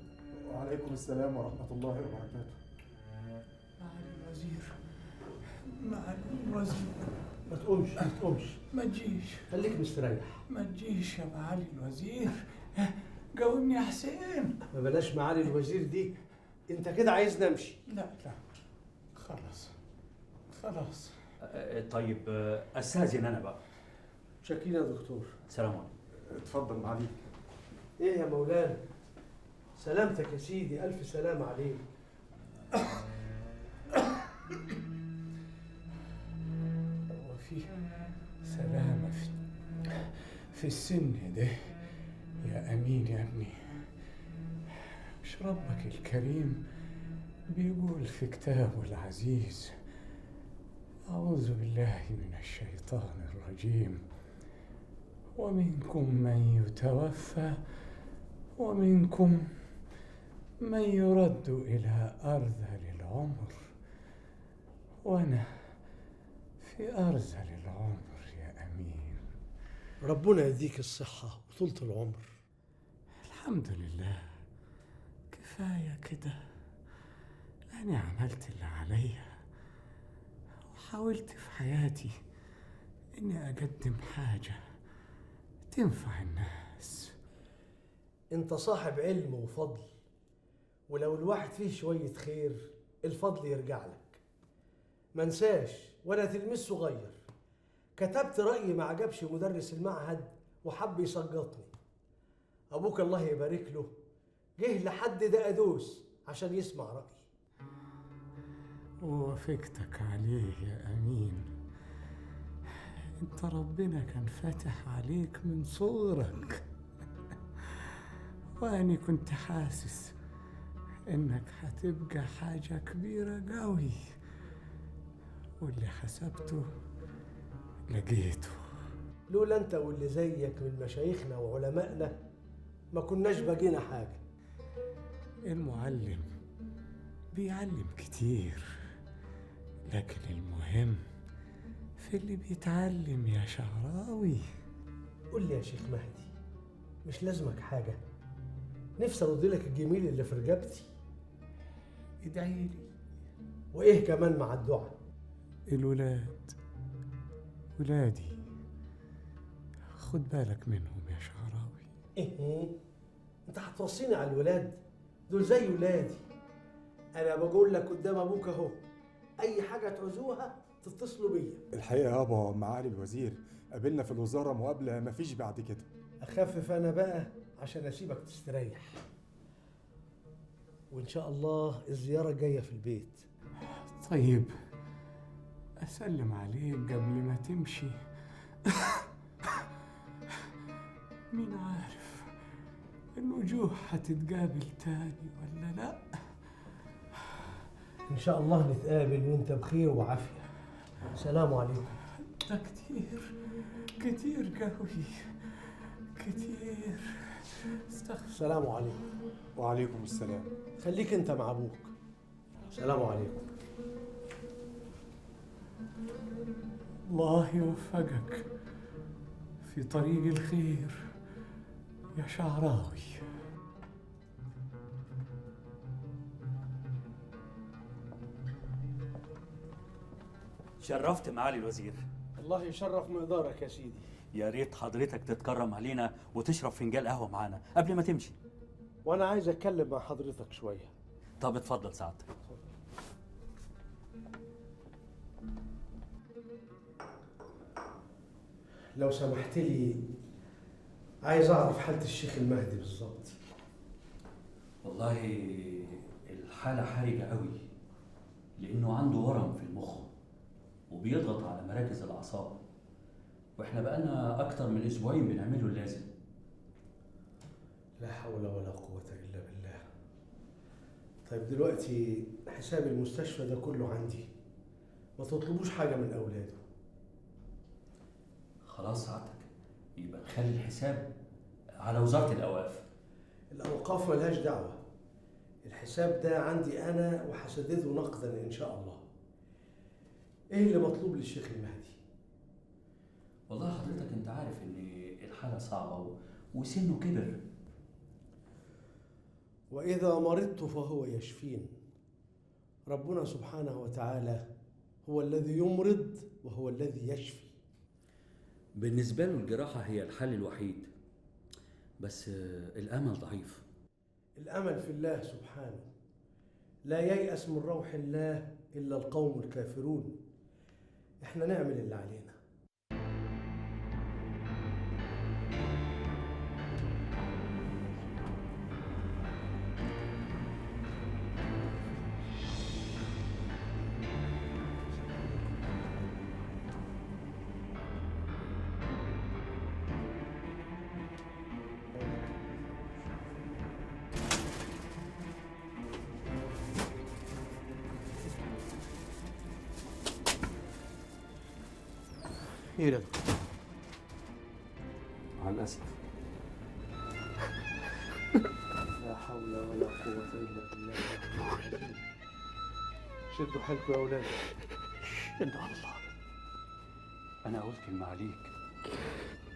Speaker 17: وعليكم السلام ورحمة الله وبركاته.
Speaker 18: معالي الوزير، معالي الوزير.
Speaker 1: ما تقومش ما تقومش.
Speaker 18: ما تجيش.
Speaker 1: خليك مستريح.
Speaker 18: ما تجيش يا معالي الوزير. جاوبني يا حسين.
Speaker 1: ما بلاش معالي الوزير دي، انت كده عايزني امشي.
Speaker 18: لا لا خلاص خلاص.
Speaker 7: طيب استاذن انا بقى.
Speaker 1: شاكرين يا دكتور.
Speaker 7: السلام عليكم.
Speaker 17: اتفضل معاليك.
Speaker 1: ايه يا مولانا؟ سلامتك يا سيدي، الف سلامة عليك.
Speaker 18: هو في سلامة في السن ده يا أمين يا ابني؟ مش ربك الكريم بيقول في كتابه العزيز: أعوذ بالله من الشيطان الرجيم، ومنكم من يتوفى ومنكم من يرد إلى أرذل العمر، وأنا في أرذل العمر يا أمين.
Speaker 1: ربنا يديك الصحة وطولة العمر.
Speaker 18: الحمد لله، كفاية كده. أنا عملت اللي عليا وحاولت في حياتي إني أقدم حاجة تنفع الناس.
Speaker 1: أنت صاحب علم وفضل، ولو الواحد فيه شوية خير الفضل يرجع لك. منساش ولا تلميذ صغير كتبت رأيي ما عجبش مدرس المعهد وحب يسقطني. أبوك الله يبارك له جه لحد دقدوس عشان يسمع رأيي.
Speaker 18: ووافقتك عليه يا أمين. انت ربنا كان فاتح عليك من صغرك، وأنا كنت حاسس إنك هتبقى حاجة كبيرة قوي، واللي حسبته لقيته.
Speaker 1: لولا انت واللي زيك من مشايخنا وعلمائنا ما كناش بقينا حاجة.
Speaker 18: المعلم بيعلم كتير، لكن المهم في اللي بيتعلم يا شعراوي.
Speaker 1: قول لي يا شيخ مهدي، مش لازمك حاجة؟ نفسي ارد لك الجميل اللي في رقبتي.
Speaker 18: ادعي لي.
Speaker 1: وايه كمان مع الدعاء؟
Speaker 18: الولاد، ولادي، خد بالك منهم يا شعراوي.
Speaker 1: ايه انت هتوصيني على الولاد دول؟ زي ولادي. انا بقول لك قدام ابوك اهو، اي حاجة تعوزوها تتصلوا بيا.
Speaker 17: الحقيقة يابا معالي الوزير قابلنا في الوزارة مقابله مفيش بعد كده.
Speaker 1: اخفف انا بقى عشان اسيبك تستريح، وان شاء الله الزيارة الجاية في البيت.
Speaker 18: طيب اسلم عليك قبل ما تمشي. مين عارف الوجوه هتتقابل تاني ولا لا؟
Speaker 1: ان شاء الله نتقابل وانت بخير وعافيه. سلام عليكم.
Speaker 18: ده كتير كتير قوي كتير. استغفر.
Speaker 1: السلام عليكم.
Speaker 17: وعليكم السلام.
Speaker 1: خليك انت مع ابوك. سلام عليكم.
Speaker 18: الله يوفقك في طريق الخير يا شعراوي.
Speaker 19: شرفت معالي الوزير.
Speaker 1: الله يشرف مقدارك يا سيدي.
Speaker 19: يا ريت حضرتك تتكرم علينا وتشرب فنجان قهوة معانا قبل ما تمشي.
Speaker 1: وانا عايز اتكلم مع حضرتك شوية.
Speaker 19: طب اتفضل سعادتك.
Speaker 1: لو سمحت لي عايز اعرف حالة الشيخ المهدي بالظبط.
Speaker 19: والله الحالة حرجة قوي، لأنه عنده ورم في المخ وبيضغط على مراكز الأعصاب، واحنا بقالنا أكتر من أسبوعين بنعمله اللازم.
Speaker 1: لا حول ولا قوة إلا بالله. طيب دلوقتي حساب المستشفى ده كله عندي، ما تطلبوش حاجة من أولاده.
Speaker 19: خلاص سعادتك، يبقى نخلي الحساب على وزارة الأوقاف.
Speaker 1: الأوقاف ملهاش دعوة، الحساب ده عندي أنا وحسدده نقدا إن شاء الله. إيه اللي مطلوب للشيخ المهدي؟
Speaker 19: والله حضرتك أنت عارف إن الحالة صعبة وسنة كبر.
Speaker 1: وإذا مرضت فهو يشفين. ربنا سبحانه وتعالى هو الذي يمرض وهو الذي يشفي.
Speaker 19: بالنسبة له الجراحة هي الحل الوحيد، بس الأمل ضعيف.
Speaker 1: الأمل في الله سبحانه، لا ييأس من روح الله إلا القوم الكافرون. إحنا نعمل اللي علينا.
Speaker 16: ايه يا دكتور؟
Speaker 19: مع الأسف.
Speaker 1: لا حول ولا قوة إلا بالله. شدوا حيلكم يا أولاد.
Speaker 19: إن الله. أنا قلت المعاليك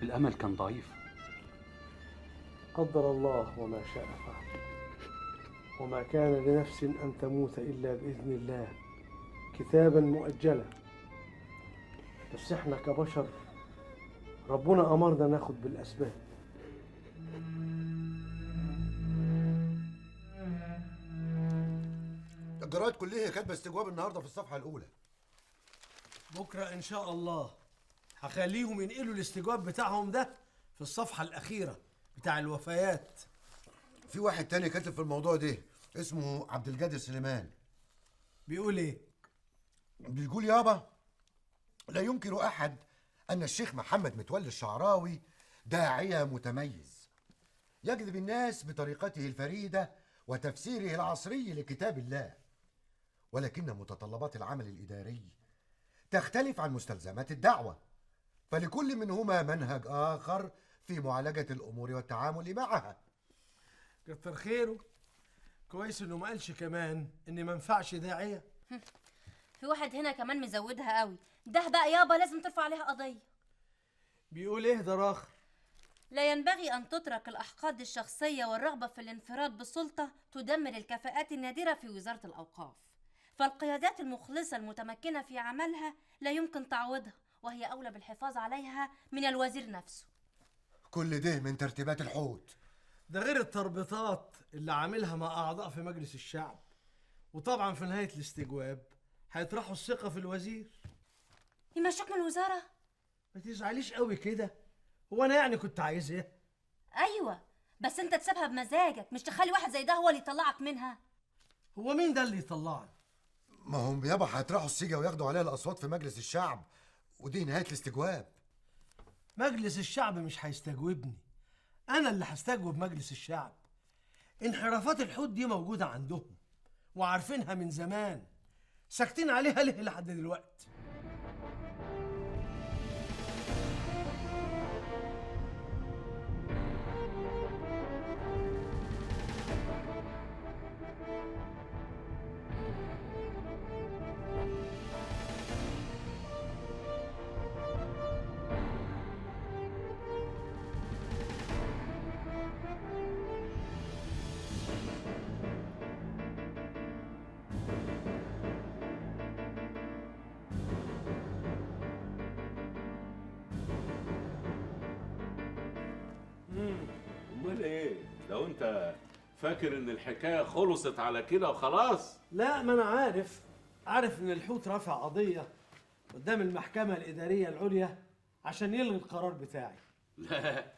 Speaker 19: الأمل كان ضعيف.
Speaker 1: قدر الله وما شاء فعل، وما كان لنفس أن تموت إلا بإذن الله كتابا مؤجلا. بس احنا كبشر ربنا أمرنا ناخد بالأسباب.
Speaker 4: الجرايد كلها كاتبه استجواب النهارده في الصفحة الاولى.
Speaker 1: بكره ان شاء الله هخليهم ينقلوا الاستجواب بتاعهم ده في الصفحة الاخيرة بتاع الوفيات.
Speaker 4: في واحد تاني كاتب في الموضوع ده اسمه عبد الجاد سليمان.
Speaker 1: بيقول ايه؟
Speaker 4: بيقول يابا لا ينكر احد ان الشيخ محمد متولي الشعراوي داعيه متميز يجذب الناس بطريقته الفريدة وتفسيره العصري لكتاب الله، ولكن متطلبات العمل الاداري تختلف عن مستلزمات الدعوة، فلكل منهما منهج اخر في معالجة الامور والتعامل معها.
Speaker 1: كتر خيره، كويس انه ما قالش كمان ان ما ينفعش داعيه.
Speaker 3: في واحد هنا كمان مزودها قوي، ده بقى يابا لازم ترفع عليها قضية.
Speaker 1: بيقول ايه ده راخر؟
Speaker 3: لا ينبغي أن تترك الأحقاد الشخصية والرغبة في الانفراد بالسلطة تدمر الكفاءات النادرة في وزارة الأوقاف، فالقيادات المخلصة المتمكنة في عملها لا يمكن تعويضها، وهي أولى بالحفاظ عليها من الوزير نفسه.
Speaker 4: كل ده من ترتيبات الحوت.
Speaker 1: ده غير التربيطات اللي عاملها مع اعضاء في مجلس الشعب. وطبعا في نهاية الاستجواب هيطرحوا الثقة في الوزير.
Speaker 3: يمشوك من الوزارة؟
Speaker 1: ما تزعليش قوي كده، هو انا يعني كنت عايز ايه؟
Speaker 3: ايوه بس انت تسيبها بمزاجك، مش تخلي واحد زي ده هو اللي يطلعك منها.
Speaker 1: هو مين ده اللي يطلعني؟
Speaker 4: ما هم يابا هيطرحوا السيجه وياخدوا عليها الاصوات في مجلس الشعب، ودي نهاية الاستجواب.
Speaker 1: مجلس الشعب مش هيستجوبني، انا اللي هستجوب مجلس الشعب. انحرافات الحوت دي موجودة عندهم وعارفينها من زمان، ساكتين عليها ليه لحد دلوقتي؟
Speaker 6: امال ايه؟ لو انت فاكر ان الحكاية خلصت على كده وخلاص.
Speaker 1: لا ما انا عارف ان الحوت رفع قضية قدام المحكمة الادارية العليا عشان يلغي القرار بتاعي.
Speaker 6: لا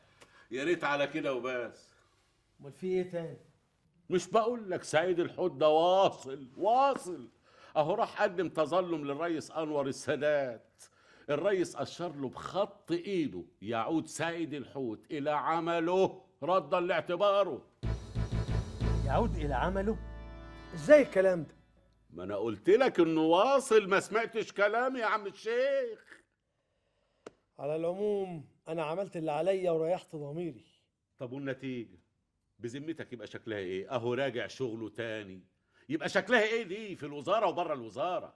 Speaker 6: يا ريت على كده وبس.
Speaker 1: امال في ايه تاني؟
Speaker 6: مش بقول لك سعيد الحوت ده واصل واصل اهو، راح قدم تظلم للرئيس انور السادات. الرئيس اشر له بخط ايده يعود سعيد الحوت الى عمله ردا لاعتباره.
Speaker 1: يعود الى عمله؟ ازاي الكلام ده؟
Speaker 6: ما انا قلت لك انه واصل، ما سمعتش كلامي يا عم الشيخ.
Speaker 1: على العموم انا عملت اللي عليا وريحت ضميري.
Speaker 6: طب والنتيجة بذمتك يبقى شكلها ايه؟ اهو راجع شغله تاني، يبقى شكلها ايه دي في الوزارة وبره الوزارة؟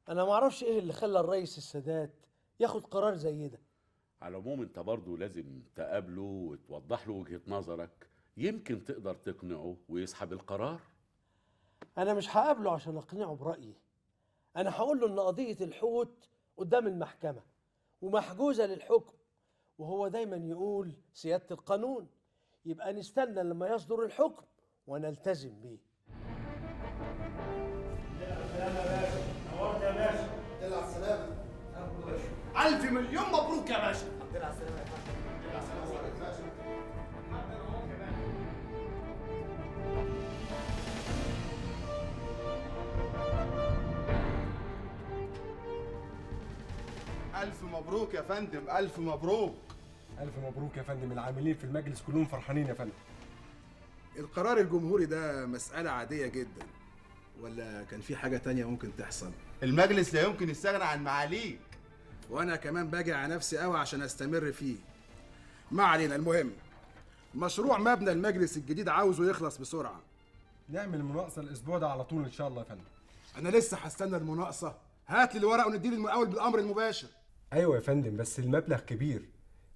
Speaker 1: انا ما اعرفش ايه اللي خلى الرئيس السادات ياخد قرار زي ده.
Speaker 6: على العموم انت برضه لازم تقابله وتوضح له وجهة نظرك، يمكن تقدر تقنعه ويسحب القرار.
Speaker 1: انا مش هقابله عشان اقنعه برأيي، انا هقول له ان قضية الحوت قدام المحكمة ومحجوزة للحكم، وهو دايما يقول سيادة القانون، يبقى نستنى لما يصدر الحكم ونلتزم بيه.
Speaker 18: نورت يا باشا.
Speaker 13: الحمد لله على السلامة.
Speaker 18: ألف مليون مبروك يا باشا.
Speaker 13: الحمد لله على السلامة يا فندم. الحمد لله على السلامة يا باشا.
Speaker 20: ألف مبروك يا فندم، ألف مبروك.
Speaker 17: ألف مبروك يا فندم، العاملين في المجلس كلهم فرحانين يا فندم.
Speaker 20: القرار الجمهوري ده مسألة عادية جدا، ولا كان في حاجة تانية ممكن تحصل؟ المجلس لا يمكن يستغنى عن معاليك. وأنا كمان باجي على نفسي قوي عشان أستمر فيه. ما علينا، المهم مشروع مبنى المجلس الجديد عاوزه يخلص بسرعة.
Speaker 17: نعمل مناقصة الأسبوع ده على طول إن شاء الله يا فندم.
Speaker 20: أنا لسه هستنى المناقصة؟ هات لي الورق ونديه للمقاول بالأمر المباشر.
Speaker 17: أيوة يا فندم، بس المبلغ كبير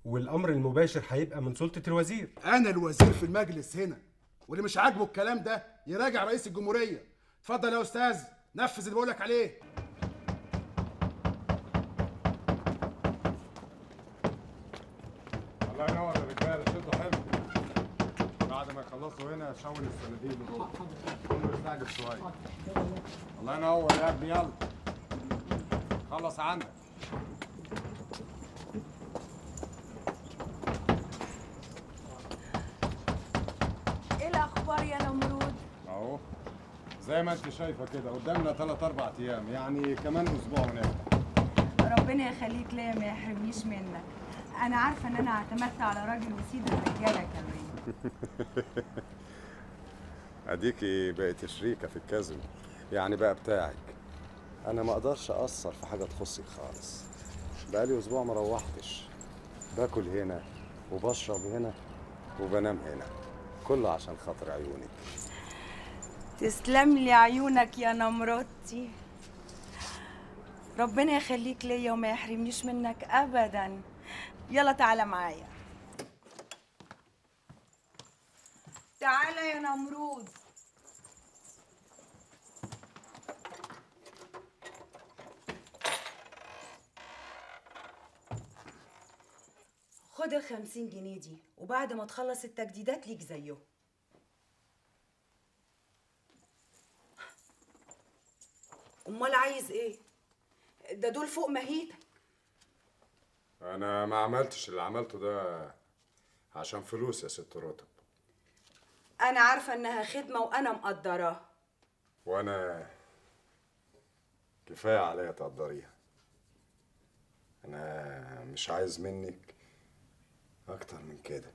Speaker 17: والأمر المباشر هيبقى من سلطة الوزير.
Speaker 20: أنا الوزير في المجلس هنا، واللي مش عاجبه الكلام ده يراجع رئيس الجمهورية. اتفضل يا أستاذ، نفذ اللي بقولك عليه.
Speaker 17: الله ينور يا رجاله، شدوا حلو. بعد ما يخلصوا هنا شاور الصناديق اللي جوه. كله يستعجل شوية. الله ينور يا ابني، يلا خلص عندك.
Speaker 21: ايه الاخبار يا نمرود؟
Speaker 17: اهو زي ما انت شايفه كده، قدامنا 3 4 ايام، يعني كمان اسبوع ونفتح.
Speaker 21: ربنا يخليك ليا ما يحرمنيش منك. انا عارفه ان انا اعتمدت على راجل وسيد الرجالة كمان.
Speaker 17: اديكي بقت شريكه في الكذب، يعني بقى بتاعك. انا ما اقدرش اقصر في حاجة تخصك خالص. بقالي اسبوع ما روحتش، باكل هنا وبشرب هنا وبنام هنا، كله عشان خاطر عيونك.
Speaker 21: تسلم لي عيونك يا نمرتي. ربنا يخليك ليا وما يحرمنيش منك ابدا. يلا تعالى معايا. تعالى يا نمرود. خد خد ال50 جنيه دي، وبعد ما تخلص التجديدات ليك زيه. امال عايز ايه؟ ده دول فوق مهيتك.
Speaker 17: انا ما عملتش اللي عملته ده عشان فلوس يا ست رتب.
Speaker 21: انا عارفه انها خدمة وانا مقدراها.
Speaker 17: وانا كفاية عليا تقدريها. انا مش عايز منك اكتر من كده.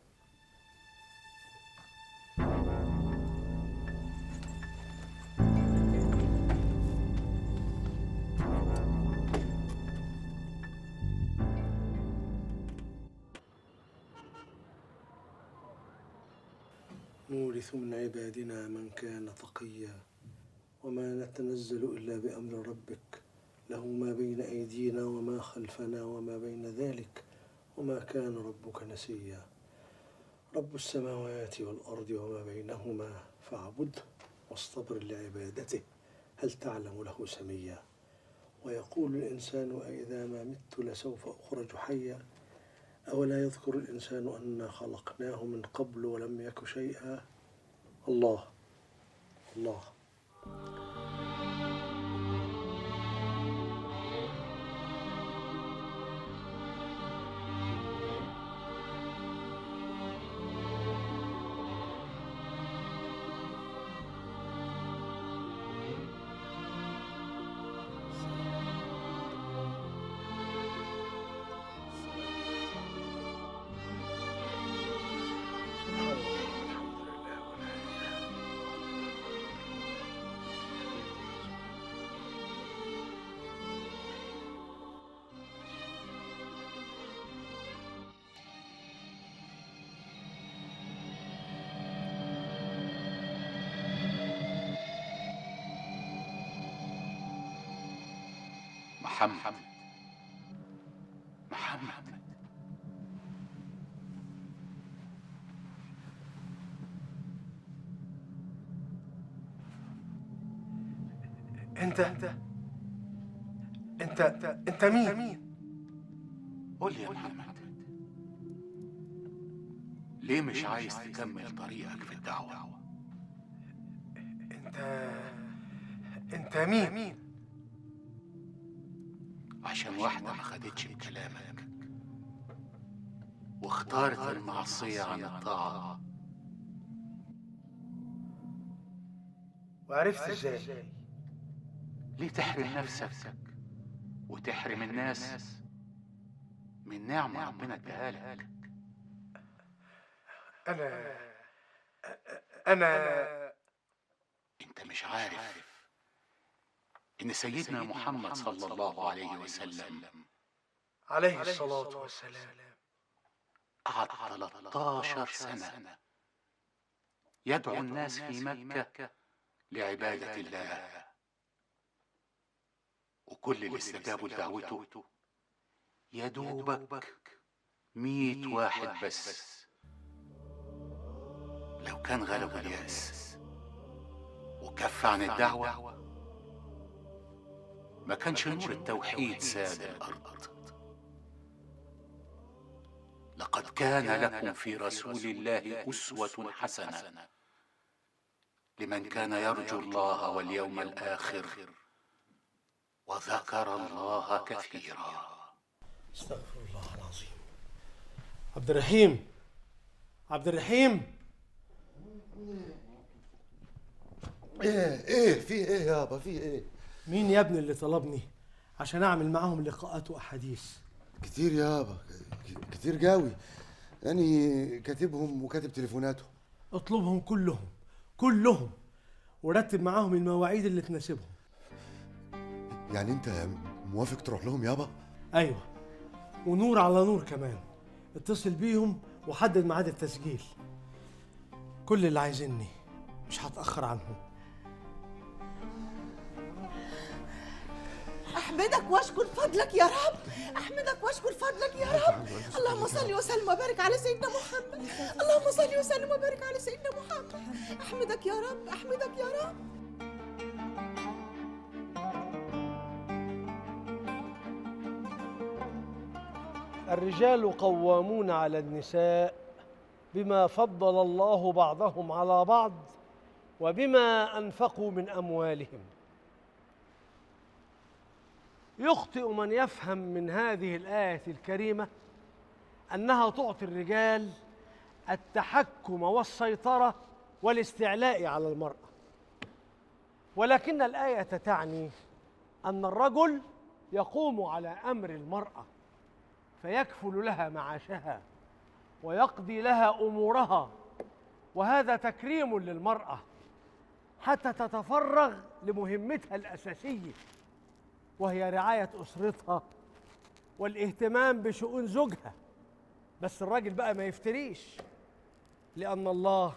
Speaker 1: نورث من عبادنا من كان تقيا وما نتنزل إلا بأمر ربك له ما بين أيدينا وما خلفنا وما بين ذلك وما كان ربك نسيا. رب السماوات والأرض وما بينهما فاعبده واصطبر لعبادته هل تعلم له سميا. ويقول الإنسان أإذا ما مت لسوف أخرج حيا أولا يذكر الإنسان أنا خلقناه من قبل ولم يك شيئا. الله الله.
Speaker 5: محمد، محمد،
Speaker 1: انت انت انت انت مين؟
Speaker 5: قول لي يا محمد، ليه مش عايز تكمل طريقك في الدعوة؟
Speaker 1: انت مين؟
Speaker 5: عشان واحدة ما خدتش بكلامك واختارت المعصية عن الطاعة.
Speaker 1: وعرفت ازاي؟
Speaker 5: ليه تحرم نفسك وتحرم الناس من نعمة ربنا اداها لك؟
Speaker 1: أنا
Speaker 5: أنت مش عارف إن سيدنا محمد صلى الله عليه وسلم
Speaker 1: عليه الصلاة والسلام
Speaker 5: قعد 13 سنة يدعو الناس في مكة لعبادة الله، وكل اللي استجابوا لدعوته يا دوبك 100 واحد بس. لو كان غلبوا اليأس وكف عن الدعوة ما كانش نور التوحيد ساد الأرض. لقد كان لكم في رسول الله أسوة حسنة لمن كان يرجو الله واليوم الآخر وذكر الله كثيرا.
Speaker 1: استغفر الله العظيم. عبد الرحيم، عبد الرحيم.
Speaker 4: ايه في ايه يابا؟ في ايه؟
Speaker 1: مين يا ابني اللي طلبني عشان اعمل معاهم لقاءات واحاديث؟
Speaker 4: كتير يابا، كتير جاوي. يعني كاتبهم وكاتب تليفوناتهم.
Speaker 1: اطلبهم كلهم كلهم ورتب معاهم المواعيد اللي تناسبهم.
Speaker 4: يعني انت موافق تروح لهم يابا؟
Speaker 1: ايوه، ونور على نور كمان. اتصل بيهم وحدد ميعاد التسجيل. كل اللي عايزيني مش هتأخر عنهم.
Speaker 11: أحمدك وأشكر فضلك يا رب، أحمدك وأشكر فضلك يا رب. اللهم صل وسلم وبارك على سيدنا محمد، اللهم صل وسلم وبارك على سيدنا محمد. أحمدك يا رب، أحمدك يا رب.
Speaker 1: الرجال قوامون على النساء بما فضل الله بعضهم على بعض وبما أنفقوا من أموالهم. يخطئ من يفهم من هذه الآية الكريمة أنها تعطي الرجال التحكم والسيطرة والاستعلاء على المرأة، ولكن الآية تعني أن الرجل يقوم على أمر المرأة فيكفل لها معاشها ويقضي لها أمورها، وهذا تكريم للمرأة حتى تتفرغ لمهمتها الأساسية وهي رعاية أسرتها والاهتمام بشؤون زوجها. بس الراجل بقى ما يفتريش، لأن الله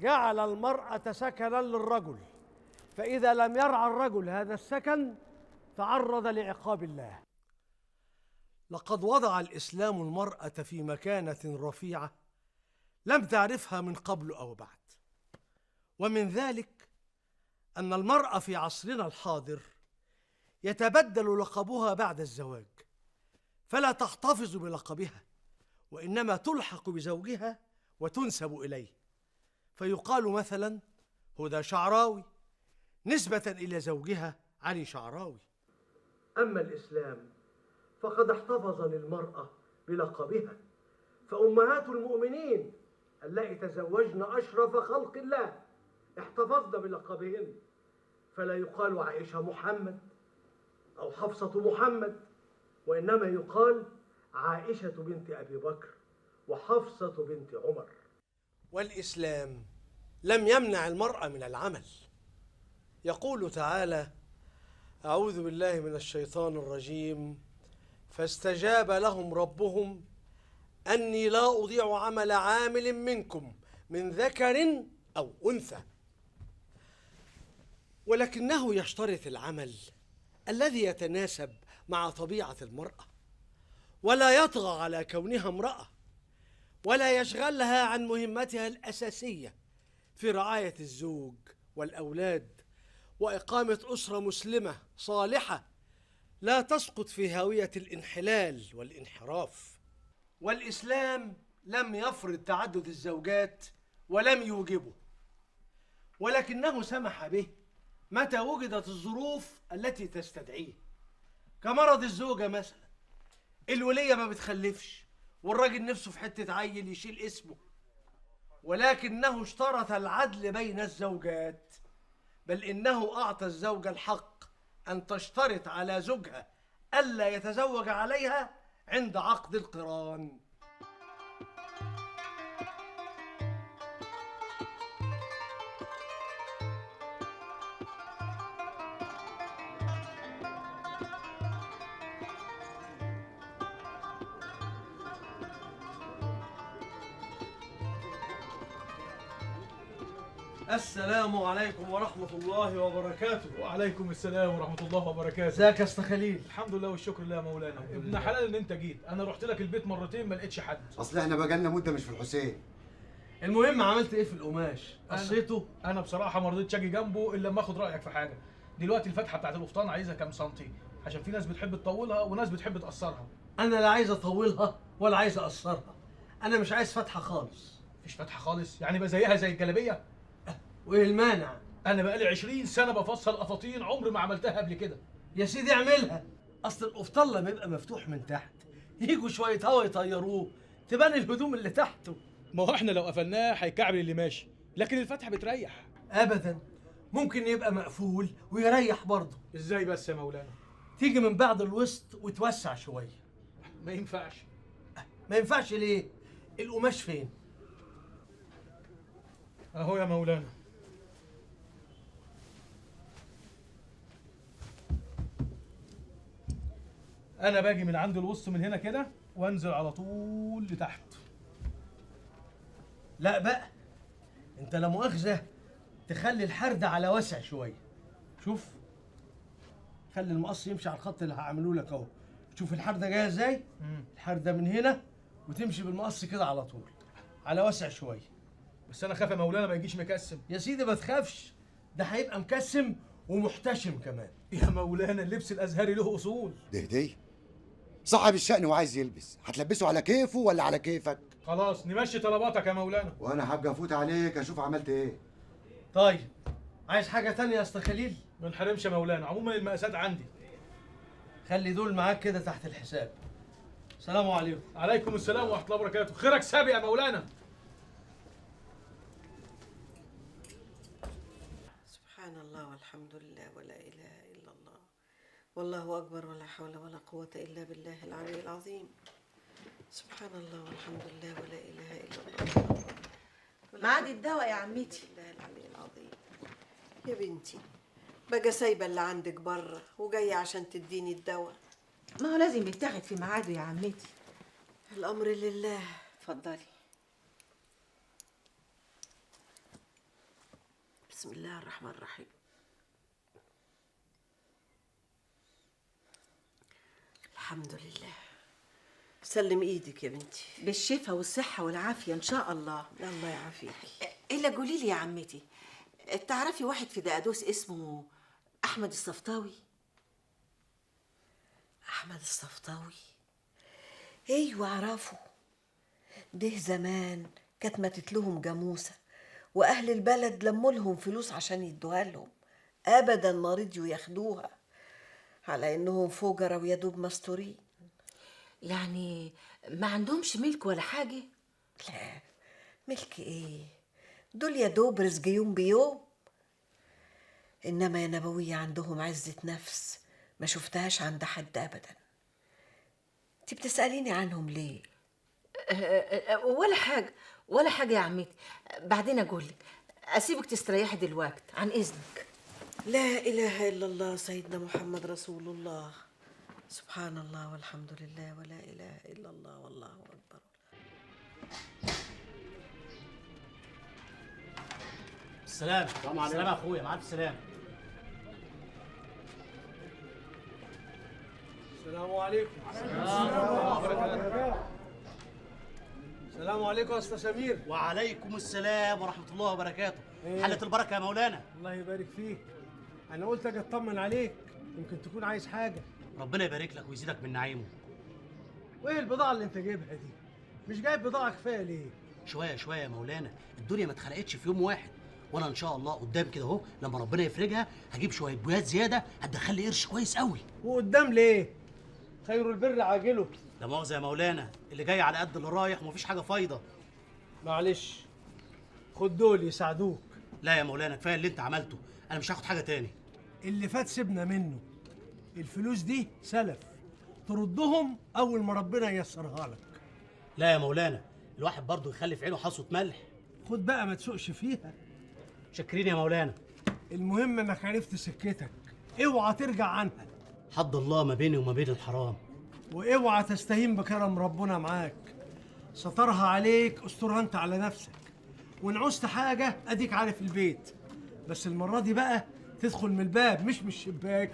Speaker 1: جعل المرأة سكنا للرجل، فإذا لم يرعى الرجل هذا السكن تعرض لعقاب الله. لقد وضع الإسلام المرأة في مكانة رفيعة لم تعرفها من قبل أو بعد، ومن ذلك أن المرأة في عصرنا الحاضر يتبدل لقبها بعد الزواج، فلا تحتفظ بلقبها وإنما تلحق بزوجها وتنسب إليه، فيقال مثلا هدى شعراوي نسبة إلى زوجها علي شعراوي. أما الإسلام فقد احتفظ للمرأة بلقبها، فأمهات المؤمنين اللائي تزوجن أشرف خلق الله احتفظن بلقبهن، فلا يقال عائشة محمد أو حفصة محمد، وإنما يقال عائشة بنت أبي بكر وحفصة بنت عمر. والإسلام لم يمنع المرأة من العمل. يقول تعالى: أعوذ بالله من الشيطان الرجيم، فاستجاب لهم ربهم أني لا أضيع عمل عامل منكم من ذكر أو أنثى. ولكنه يشترط العمل الذي يتناسب مع طبيعة المرأة، ولا يطغى على كونها امرأة، ولا يشغلها عن مهمتها الأساسية في رعاية الزوج والأولاد وإقامة أسرة مسلمة صالحة لا تسقط في هاوية الانحلال والانحراف. والإسلام لم يفرض تعدد الزوجات ولم يوجبه، ولكنه سمح به متى وجدت الظروف التي تستدعيه، كمرض الزوجة مثلا، الولية ما بتخلفش والراجل نفسه في حتة عيل يشيل اسمه، ولكنه اشترط العدل بين الزوجات، بل إنه أعطى الزوجة الحق أن تشترط على زوجها ألا يتزوج عليها عند عقد القران. السلام عليكم ورحمة الله وبركاته.
Speaker 8: وعليكم السلام ورحمة الله وبركاته.
Speaker 1: ازيك يا اسطى خليل؟
Speaker 8: الحمد لله والشكر لله يا مولانا. ابن حلال ان انت جيت، انا رحت لك البيت مرتين ما لقيتش حد.
Speaker 4: اصل احنا بقالنا مدة مش في الحسين.
Speaker 1: المهم عملت ايه في القماش؟ قصيته؟
Speaker 8: انا بصراحة ما رضيتش اجي جنبه الا لما اخد رأيك في حاجة. دلوقتي الفتحة بتاعت القفطان عايزها كام سنتي؟ عشان في ناس بتحب تطولها وناس بتحب تقصرها.
Speaker 1: انا لا عايز اطولها ولا عايز اقصرها، انا مش عايز فتحة خالص.
Speaker 8: مفيش فتحة خالص؟ يعني بقى زيها زي الجلابية؟
Speaker 1: وايه المانع؟
Speaker 8: انا بقالي 20 سنة بفصل قفاطين عمري ما عملتها قبل كده.
Speaker 1: يا سيدي اعملها، اصل القفطان لما يبقى مفتوح من تحت يجوا شوية هوا يطيروه تبان الهدوم اللي تحته.
Speaker 8: ما هو احنا لو قفلناه هيكعبل اللي ماشي، لكن الفتحة بتريح.
Speaker 1: ابدا، ممكن يبقى مقفول ويريح برضه.
Speaker 8: ازاي بس يا مولانا؟
Speaker 1: تيجي من بعد الوسط وتوسع شوية.
Speaker 8: ما ينفعش.
Speaker 1: ما ينفعش ليه؟ القماش فين؟
Speaker 8: اهو يا مولانا. انا باجي من عند الوسط من هنا كده وانزل على طول لتحت.
Speaker 1: لا بقى، انت لا مؤاخذة تخلي الحرده على واسع شوية. شوف، خلي المقص يمشي على الخط اللي هعمله لك اهو. شوف الحرده جاية ازاي؟ الحرده من هنا وتمشي بالمقص كده على طول على واسع شوية.
Speaker 8: بس انا خاف يا مولانا ما يجيش مكسم.
Speaker 1: يا سيدي ما تخافش، ده هيبقى مكسم ومحتشم كمان.
Speaker 8: يا مولانا اللبس الازهري له اصول.
Speaker 4: ده هديه؟ صاحب الشأن وعايز يلبس، هتلبسه على كيفه ولا على كيفك؟
Speaker 8: خلاص نمشي طلباتك يا مولانا.
Speaker 4: وانا هبقى افوت عليك اشوف عملت ايه.
Speaker 1: طيب عايز حاجة تانية يا اسطى خليل؟
Speaker 8: ما نحرمش يا مولانا، عموما المقاسات عندي.
Speaker 1: خلي دول معاك كده تحت الحساب. السلام عليكم.
Speaker 8: عليكم السلام ورحمة الله وبركاته. خيرك سابق يا مولانا.
Speaker 9: سبحان الله والحمد لله ولا إله إلا الله والله أكبر ولا حول ولا قوة إلا بالله العلي العظيم. سبحان الله والحمد لله ولا إله إلا الله.
Speaker 11: ميعاد الدواء يا عمتي.
Speaker 9: بالله العلي العظيم. يا بنتي بقى سايبة اللي عندك بره وجاية عشان تديني الدواء.
Speaker 11: ما هو لازم يتاخد في ميعاده يا عمتي.
Speaker 9: الأمر لله.
Speaker 11: اتفضلي.
Speaker 9: بسم الله الرحمن الرحيم. الحمد لله. سلم ايدك يا بنتي.
Speaker 11: بالشفا والصحة والعافية إن شاء الله.
Speaker 9: الله يعافيكي.
Speaker 11: إلا قولي لي يا عمتي، تعرفي واحد في دقدوس اسمه أحمد الصفطاوي؟
Speaker 9: أحمد الصفطاوي؟ أيوة أعرفه. ده زمان كانت ماتت لهم جاموسة وأهل البلد لموا لهم فلوس عشان يدوها لهم، أبدا ما رضيوا ياخدوها على إنهم فجرة ويا دوب مستورين.
Speaker 11: يعني ما عندهمش ملك ولا حاجة؟
Speaker 9: لا ملك إيه؟ دول يا دوب رزق يوم بيوم. إنما يا نبوية عندهم عزة نفس ما شفتهاش عند حد أبدا. أنت بتسأليني عنهم ليه؟
Speaker 11: ولا حاجة ولا حاجة يا عمتي، بعدين أقولك. أسيبك تستريحي دلوقتي عن إذنك.
Speaker 9: لا إله إلا الله سيدنا محمد رسول الله. سبحان الله والحمد لله ولا إله إلا الله والله أكبر.
Speaker 22: السلام. السلام يا أخويا، مع ألف سلامة.
Speaker 1: السلام عليكم. السلام عليكم يا أستاذ سمير.
Speaker 22: وعليكم السلام ورحمة الله وبركاته. إيه؟ حلة البركة يا مولانا.
Speaker 1: الله يبارك فيك. أنا قلت أجي أطمن عليك، يمكن تكون عايز حاجة.
Speaker 22: ربنا يبارك لك ويزيدك من نعيمه.
Speaker 1: وإيه البضاعة اللي أنت جايبها دي؟ مش جايب بضاعة كفاية ليه؟
Speaker 22: شوية شوية يا مولانا، الدنيا ما اتخلقتش في يوم واحد، وأنا إن شاء الله قدام كده أهو لما ربنا يفرجها هجيب شوية بويات زيادة هتدخل لي قرش كويس قوي.
Speaker 1: وقدام ليه؟ خير البر عاجله.
Speaker 22: لا مؤاخذة يا مولانا، اللي جاي على قد اللي رايح ومفيش حاجة فايضة.
Speaker 1: معلش خد دول يساعدوك.
Speaker 22: لا يا مولانا كفاية اللي أنت عملته، أنا مش هاخد حاجة تاني.
Speaker 1: اللي فات سيبنا منه، الفلوس دي سلف تردهم أول ما ربنا ييسرها لك.
Speaker 22: لا يا مولانا، الواحد برضه يخلي في عينه حصوة ملح.
Speaker 1: خد بقى ما تسوقش فيها.
Speaker 22: شكرين يا مولانا.
Speaker 1: المهم انك عرفت سكتك، اوعى ترجع عنها.
Speaker 22: حد الله ما بيني وما بين الحرام.
Speaker 1: واوعى تستهين بكرم ربنا معاك، سترها عليك استرها انت على نفسك، وان عوزت حاجة اديك عارف البيت، بس المرة دي بقى تدخل من الباب مش من الشباك.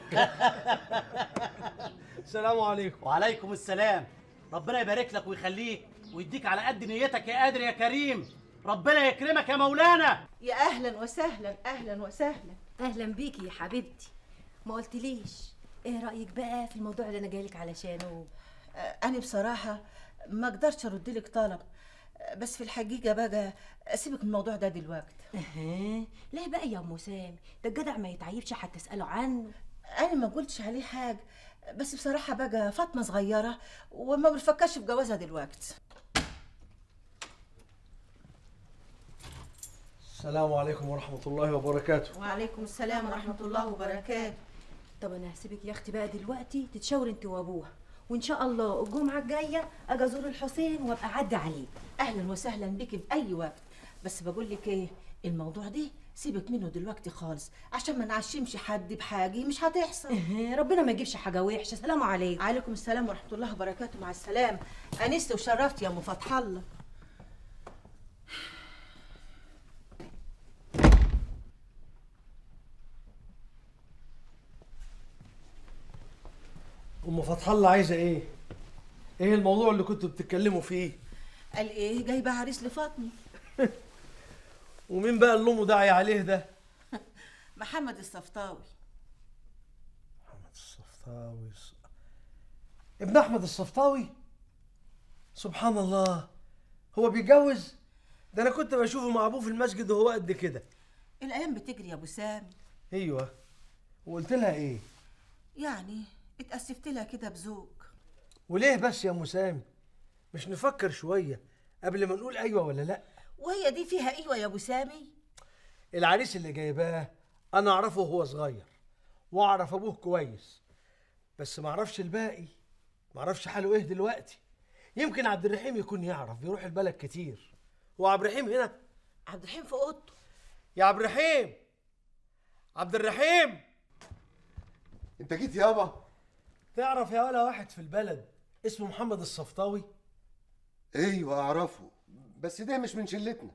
Speaker 1: السلام عليكم.
Speaker 22: وعليكم السلام. ربنا يبارك لك ويخليك ويديك على قد نيتك يا قادر يا كريم. ربنا يكرمك يا مولانا.
Speaker 11: يا اهلا وسهلا. اهلا وسهلا.
Speaker 3: اهلا بيكي يا حبيبتي. ما قلتليش ايه رايك بقى في الموضوع اللي انا جايلك علشانه؟
Speaker 11: انا بصراحة ما اقدرش ارد لك طلب، بس في الحقيقة بقى سيبك من الموضوع ده دلوقتي.
Speaker 3: لا بقى يا ام سامي، ده الجدع ما يتعيبش حتى تساله عنه.
Speaker 11: انا ما قلتش عليه حاجة، بس بصراحة بقى فاطمة صغيرة وما بنفكرش في جوازها دلوقتي.
Speaker 1: السلام عليكم ورحمة الله وبركاته.
Speaker 11: وعليكم السلام ورحمة الله وبركاته.
Speaker 3: طب انا هسيبك يا اختي بقى دلوقتي تتشاور انت وابوها، وان شاء الله الجمعة الجاية اجي ازور الحسين وابقى اعدي عليه.
Speaker 11: اهلا وسهلا بيكي في اي وقت، بس بقول لك ايه، الموضوع ده سيبك منه دلوقتي خالص عشان ما نعشمش حد بحاجة مش هتحصل.
Speaker 3: ربنا ما يجيبش حاجة وحشة. سلام عليكم.
Speaker 11: عليكم السلام ورحمة الله وبركاته. مع السلامة. انست وشرفت يا ام فتح الله.
Speaker 1: ام فتح الله عايزه ايه؟ ايه الموضوع اللي كنتوا بتتكلموا فيه؟
Speaker 11: قال ايه؟ جايبه عريس لفاطمة.
Speaker 1: ومين بقى اللي امه داعيه عليه ده؟
Speaker 11: محمد الصفطاوي.
Speaker 1: محمد الصفطاوي. ابن احمد الصفطاوي؟ سبحان الله، هو بيتجوز؟ ده انا كنت بشوفه مع ابوه في المسجد وهو قد كده.
Speaker 11: الايام بتجري يا ابو سامي.
Speaker 1: ايوه، وقلت لها ايه؟
Speaker 11: يعني اتأسفت لها كده بذوق.
Speaker 1: وليه بس يا ام سامي؟ مش نفكر شوية قبل ما نقول ايوه ولا لا؟
Speaker 11: وهي دي فيها ايوه يا ابو سامي؟
Speaker 1: العريس اللي جايباه انا اعرفه وهو صغير، واعرف ابوه كويس، بس ما اعرفش الباقي، ما اعرفش حاله ايه دلوقتي. يمكن عبد الرحيم يكون يعرف، بيروح البلد كتير. هو عبد الرحيم هنا؟
Speaker 11: عبد الرحيم في اوضته.
Speaker 1: يا عبد الرحيم، عبد الرحيم،
Speaker 4: انت جيت يابا؟
Speaker 1: تعرف يا ولا واحد في البلد اسمه محمد الصفطاوي؟
Speaker 4: ايوه اعرفه، بس ده مش من شلتنا.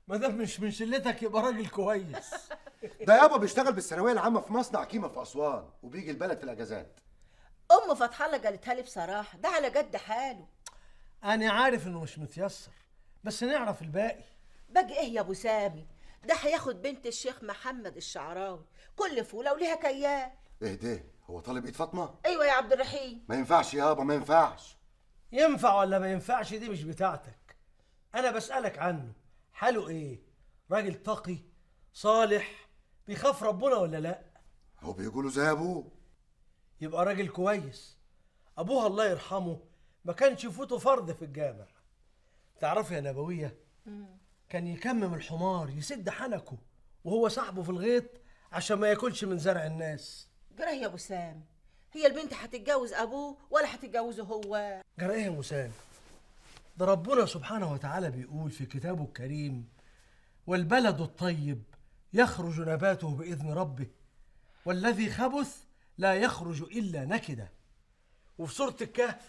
Speaker 1: ما دام مش من شلتك يبقى راجل كويس.
Speaker 4: ده يابا بيشتغل بالثانويه العامة في مصنع كيما في اسوان، وبيجي البلد في الاجازات.
Speaker 11: ام فتح الله قالتها لي بصراحة، ده على جد حاله.
Speaker 1: انا عارف انه مش متيسر، بس نعرف الباقي.
Speaker 11: باقي ايه يا ابو سامي؟ ده هياخد بنت الشيخ محمد الشعراوي، كل فوله وليها كيال.
Speaker 4: ايه ده؟ هو طالب ايد فاطمة؟
Speaker 11: ايوه يا عبد الرحيم.
Speaker 4: ما ينفعش يابا، ما ينفعش.
Speaker 1: ينفع ولا ما ينفعش دي مش بتاعتك، انا بسألك عنه، حاله ايه؟ راجل تقي صالح بيخاف ربنا ولا لا؟
Speaker 4: هو بيقولوا زي ابوه.
Speaker 1: يبقى راجل كويس. ابوها الله يرحمه ما كانش يفوته فرض في الجامع. تعرفي يا نبوية، كان يكمم الحمار يسد حنكه وهو صاحبه في الغيط عشان ما ياكلش من زرع الناس.
Speaker 11: جرى يا ابو سام، هي البنت هتتجوز ابوه ولا هتتجوزه هو؟
Speaker 1: جرى ايه يا ابو سام؟ ده ربنا سبحانه وتعالى بيقول في كتابه الكريم: والبلد الطيب يخرج نباته بإذن ربه والذي خبث لا يخرج إلا نكدا. وفي سورة الكهف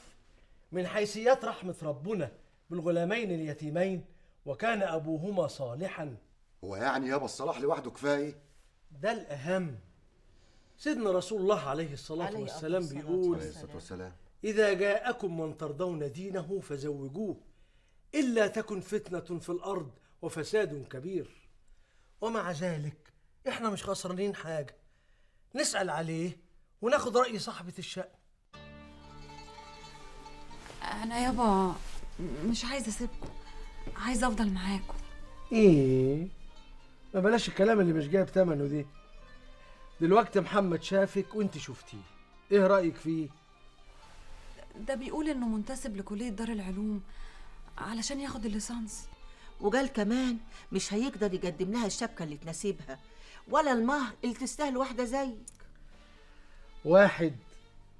Speaker 1: من حيثيات رحمة ربنا بالغلامين اليتيمين وكان أبوهما صالحا.
Speaker 4: هو يعني يابا الصلاح لوحده كفاية؟
Speaker 1: ده الأهم. سيدنا رسول الله عليه الصلاة والسلام بيقول:
Speaker 4: عليه الصلاة والسلام،
Speaker 1: إذا جاءكم من ترضون دينه فزوجوه إلا تكن فتنة في الأرض وفساد كبير. ومع ذلك إحنا مش خسرانين حاجة، نسأل عليه وناخد رأي صاحبة الشأن.
Speaker 2: أنا يابا مش عايزة أسيبكم، عايزة أفضل معاكم.
Speaker 1: إيه؟ ما بلاش الكلام اللي مش جايب ثمنه دي. دلوقتي محمد شافك وانت شفتيه، إيه رأيك فيه؟
Speaker 2: ده بيقول إنه منتسب لكلية دار العلوم علشان ياخد الليسانس،
Speaker 11: وقال كمان مش هيقدر يقدم لها الشبكة اللي تناسبها ولا المهر اللي تستاهل واحدة زيك.
Speaker 1: واحد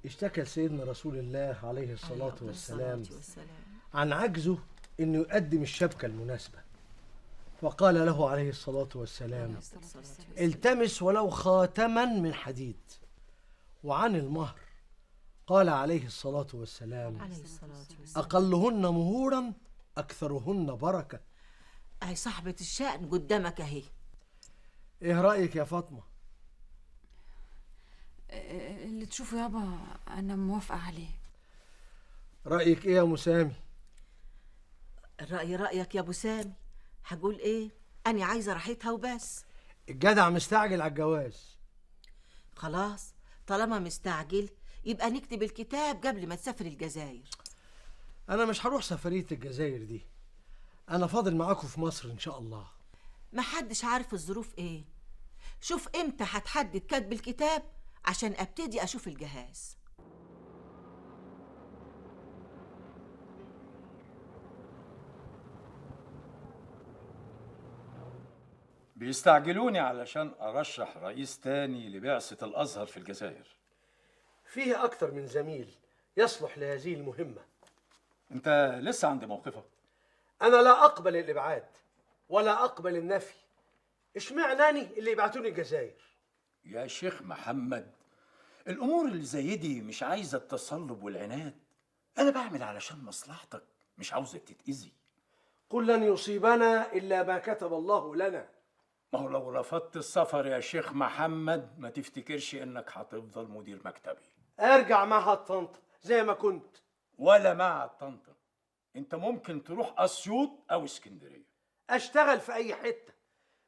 Speaker 1: اشتكى لسيدنا رسول الله عليه الصلاة والسلام عن عجزه إنه يقدم الشبكة المناسبة، فقال له عليه الصلاة والسلام: التمس ولو خاتما من حديد. وعن المهر قال عليه الصلاة والسلام: أقلهن مهورا أكثرهن بركة.
Speaker 11: أهي صاحبة الشأن قدامك أهي.
Speaker 1: إيه رأيك يا فاطمة؟
Speaker 2: اللي تشوفه يابا أنا موافقة عليه.
Speaker 1: رأيك إيه يا أم سامي؟
Speaker 11: الرأي رأيك يا أبو سامي. هقول إيه؟ أنا عايزة راحتها وبس.
Speaker 1: الجدع مستعجل على الجواز.
Speaker 11: خلاص طالما مستعجل يبقى نكتب الكتاب قبل ما تسافر الجزائر.
Speaker 1: أنا مش هروح سفرية الجزائر دي، أنا فاضل معاكم في مصر إن شاء الله.
Speaker 11: محدش عارف الظروف إيه. شوف إمتى هتحدد كتب الكتاب عشان أبتدي أشوف الجهاز.
Speaker 10: بيستعجلوني علشان أرشح رئيس تاني لبعثة الأزهر في الجزائر.
Speaker 1: فيه أكتر من زميل يصلح لهذه المهمة.
Speaker 10: أنت لسه عند موقفك؟
Speaker 1: أنا لا أقبل الإبعاد ولا أقبل النفي. اشمعناني اللي يبعتوني الجزائر؟
Speaker 10: يا شيخ محمد، الأمور اللي زي دي مش عايزة التصلب والعناد. أنا بعمل علشان مصلحتك، مش عاوزك تتأذي.
Speaker 1: قل لن يصيبنا إلا ما كتب الله لنا.
Speaker 10: ما هو لو رفضت السفر يا شيخ محمد ما تفتكرش إنك هتفضل مدير مكتبي.
Speaker 1: أرجع معهد طنطا زي ما كنت.
Speaker 10: ولا معهد طنطا، أنت ممكن تروح أسيوط أو اسكندرية.
Speaker 1: أشتغل في أي حتة،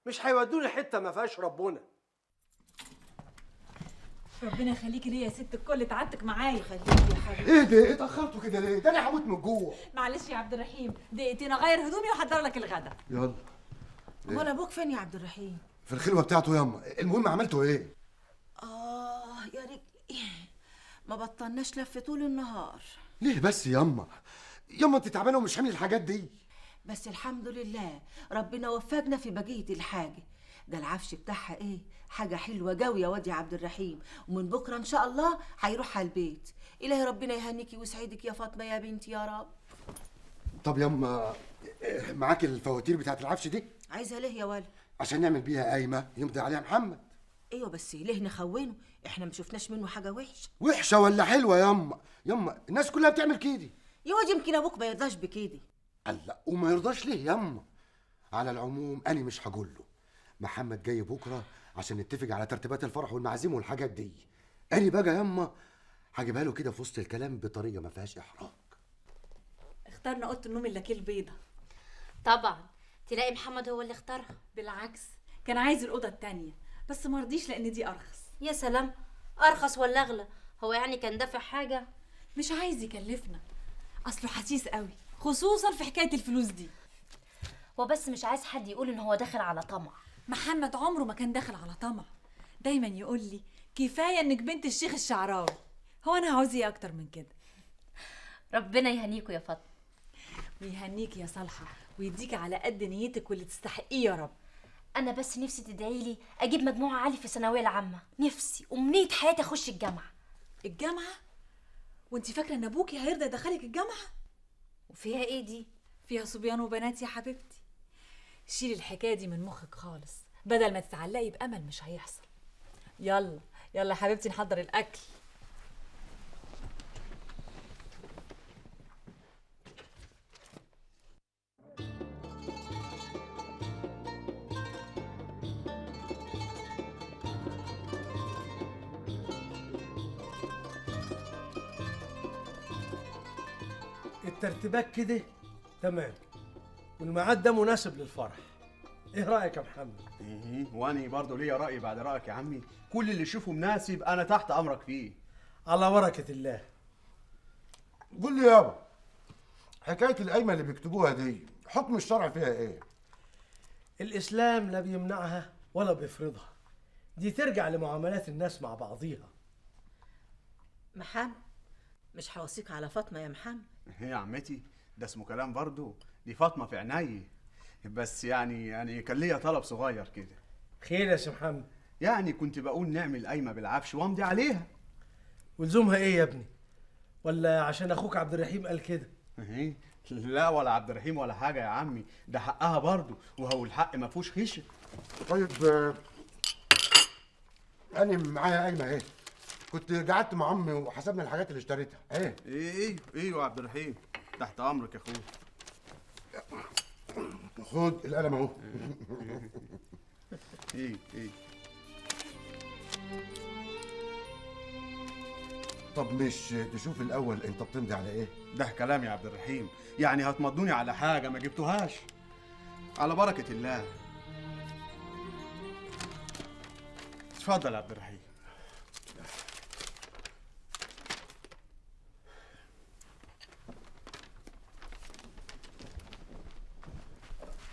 Speaker 1: مش هيودوني حتة ما فيهاش ربنا.
Speaker 2: ربنا يخليكي ليا يا ست الكل، تعبتك معايا.
Speaker 11: خليكي يا حبيبتي.
Speaker 4: ايه ده؟ ايه اتاخرتوا كده ليه؟ ده انا هموت من الجوع.
Speaker 2: معلش يا عبد الرحيم، دقيقتين اغير هدومي واحضر لك الغدا.
Speaker 4: يلا.
Speaker 11: امال ابوك فين يا عبد الرحيم؟
Speaker 4: في الخلوة بتاعته ياما. المهم عملتوا ايه؟
Speaker 11: يا رجلي ما بطلناش لف طول النهار.
Speaker 4: ليه بس ياما؟ ياما انت تعبانة ومش حامل الحاجات دي.
Speaker 11: بس الحمد لله ربنا وفقنا في بقية الحاجة. ده العفش بتاعها ايه؟ حاجة حلوة جوي يا واد يا عبد الرحيم، ومن بكره ان شاء الله هيروح على البيت. الهي ربنا يهنيكي ويسعدك يا فاطمة يا بنتي يا رب.
Speaker 4: طب ياما معاك الفواتير بتاعت العفش دي؟
Speaker 11: عايزها ليه يا ولد؟
Speaker 4: عشان نعمل بيها قايمة يمضي عليها محمد.
Speaker 11: ايوه بس ليه نخونه؟ احنا ما شفناش منه حاجة وحشة.
Speaker 4: وحشة ولا حلوة ياما؟ ياما الناس كلها بتعمل كده.
Speaker 11: يا واد يمكن ابوك ما يرضاش بكده.
Speaker 4: الله، وما يرضاش ليه ياما؟ على العموم انا مش هقول له. محمد جاي بكره عشان نتفق على ترتيبات الفرح والمعازيم والحاجات دي. انا بقى ياما هجيبها له كده في وسط الكلام بطريقة ما فيهاش احراج.
Speaker 2: اخترنا اوضة النوم اللاكيه البيضة.
Speaker 3: طبعا تلاقي محمد هو اللي اختارها.
Speaker 2: بالعكس كان عايز الاوضة الثانية بس ما رضيش لان دي ارخص.
Speaker 3: يا سلام، ارخص ولا اغلى؟ هو يعني كان دافع حاجة؟
Speaker 2: مش عايز يكلفنا، اصله حسيس قوي خصوصا في حكاية الفلوس دي.
Speaker 3: هو بس مش عايز حد يقول ان هو داخل على طمع.
Speaker 2: محمد عمره ما كان داخل على طمع، دايما يقول لي كفاية انك بنت الشيخ الشعراوي، هو انا عاوز ايه اكتر من كده؟
Speaker 3: ربنا يهنيكوا يا فاطمة.
Speaker 2: ويهنيك يا صالحه ويديك على قد نيتك واللي تستحقيه يا رب.
Speaker 3: انا بس نفسي تدعي لي اجيب مجموعة عالية في الثانوية العامة، نفسي امنية حياتي اخش الجامعة.
Speaker 2: الجامعة؟ وانت فاكره ان ابوكي هيرضى يدخلك الجامعة؟
Speaker 3: وفيها ايه دي؟
Speaker 2: فيها صبيان وبنات يا حبيبتي. شيلي الحكاية دي من مخك خالص، بدل ما تتعلقي بامل مش هيحصل. يلا يلا حبيبتي نحضر الاكل.
Speaker 1: الترتيبات كده تمام، والميعاد ده مناسب للفرح. ايه رايك يا محمد؟
Speaker 13: ايه واني برضه ليا راي بعد رايك يا عمي. كل اللي تشوفه مناسب انا تحت امرك فيه.
Speaker 1: على بركة الله.
Speaker 4: قول لي يابا، حكاية القايمة اللي بيكتبوها دي حكم الشرع فيها ايه؟
Speaker 1: الاسلام لا بيمنعها ولا بيفرضها، دي ترجع لمعاملات الناس مع بعضيها.
Speaker 11: محمد مش هوصيك على فاطمة يا محمد.
Speaker 13: ايه يا عمتي ده اسمه كلام برضه، دي فاطمة في عيني. بس يعني كان ليا طلب صغير كده.
Speaker 1: خير يا سي محمد؟
Speaker 13: يعني كنت بقول نعمل قايمة بالعفش وامضي عليها.
Speaker 1: ولزومها ايه يا ابني؟ ولا عشان اخوك عبد الرحيم قال كده؟
Speaker 13: ايه لا ولا عبد الرحيم ولا حاجة يا عمي، ده حقها برضه، وهو الحق ما فيهوش خشن.
Speaker 4: طيب انا معايا قايمة اهي، كنت قعدت مع امي وحسبنا الحاجات اللي اشتريتها. ايه
Speaker 13: ايه ايوه يا عبد الرحيم تحت امرك يا اخويا.
Speaker 4: خد القلم اهو.
Speaker 13: ايه ايه.
Speaker 4: طب مش تشوف الاول انت بتمضي على ايه؟
Speaker 13: ده كلام يا عبد الرحيم، يعني هتمضوني على حاجة ما جبتوهاش؟ على بركة الله. اتفضل يا عبد الرحيم.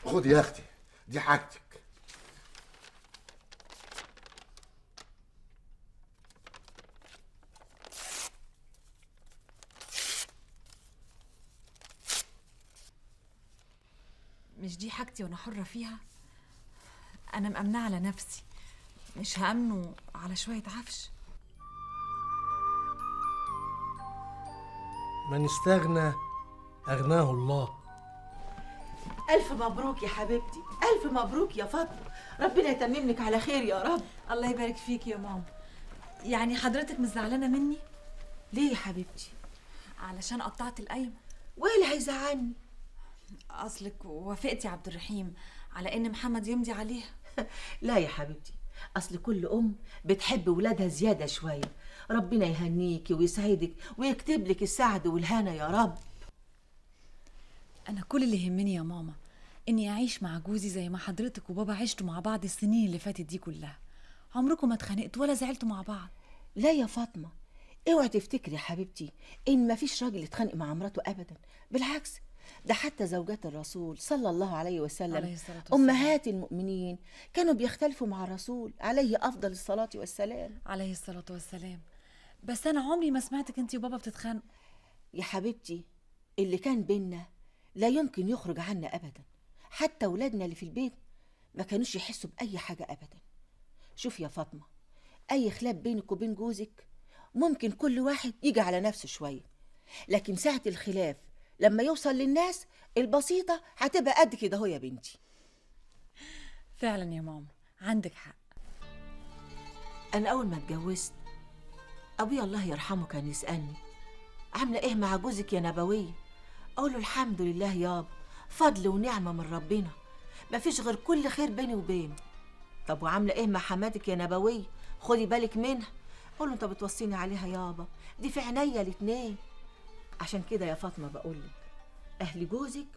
Speaker 4: خد يا اختي دي حاجتك.
Speaker 2: مش دي حاجتي وانا حرة فيها؟ انا مأمنة على نفسي، مش هأمنه على شوية عفش.
Speaker 1: من استغنى أغناه الله.
Speaker 11: ألف مبروك يا حبيبتي، ألف مبروك يا فاطمة، ربنا يتمم لك على خير يا رب.
Speaker 2: الله يبارك فيك يا ماما. يعني حضرتك مش زعلانة مني؟
Speaker 11: ليه يا حبيبتي؟
Speaker 2: علشان قطعت القايمة.
Speaker 11: وإيه اللي هيزعلني؟
Speaker 2: أصلك وافقتي يا عبد الرحيم على إن محمد يمضي عليها.
Speaker 11: لا يا حبيبتي، أصل كل أم بتحب ولادها زيادة شوية. ربنا يهنيكي ويسعدك ويكتب لك السعد والهنا يا رب.
Speaker 2: أنا كل اللي يهمني يا ماما إني أعيش مع جوزي زي ما حضرتك وبابا عشتوا مع بعض السنين اللي فاتت دي كلها. عمركم ما اتخانقتوا ولا زعلتوا مع بعض.
Speaker 12: لا يا فاطمة، اوعي تفتكري يا حبيبتي ان مفيش راجل يتخانق مع مراته ابدا، بالعكس ده حتى زوجات الرسول صلى الله عليه وسلم،
Speaker 2: عليه الصلاة والسلام،
Speaker 12: امهات المؤمنين كانوا بيختلفوا مع الرسول عليه افضل الصلاة والسلام.
Speaker 2: عليه الصلاة والسلام. بس انا عمري ما سمعتك انت وبابا بتتخانقوا.
Speaker 12: يا حبيبتي اللي كان بينا لا يمكن يخرج عنا ابدا، حتى ولادنا اللي في البيت ما كانوش يحسوا باي حاجة ابدا. شوف يا فاطمة، اي خلاف بينك وبين جوزك ممكن كل واحد يجي على نفسه شوية، لكن ساعة الخلاف لما يوصل للناس البسيطة هتبقى قد كده اهو يا بنتي.
Speaker 2: فعلا يا ماما عندك حق.
Speaker 12: انا اول ما اتجوزت ابويا الله يرحمه كان يسالني عامله ايه مع جوزك يا نبوية؟ اقول له الحمد لله يابا، فضل ونعمه من ربنا، مفيش غير كل خير بيني وبينه. طب وعامله ايه مع حماتك يا نبوية؟ خدي بالك منها. اقول له انت بتوصيني عليها يابا، دي في عينيا الاتنين. عشان كده يا فاطمة بقولك اهل جوزك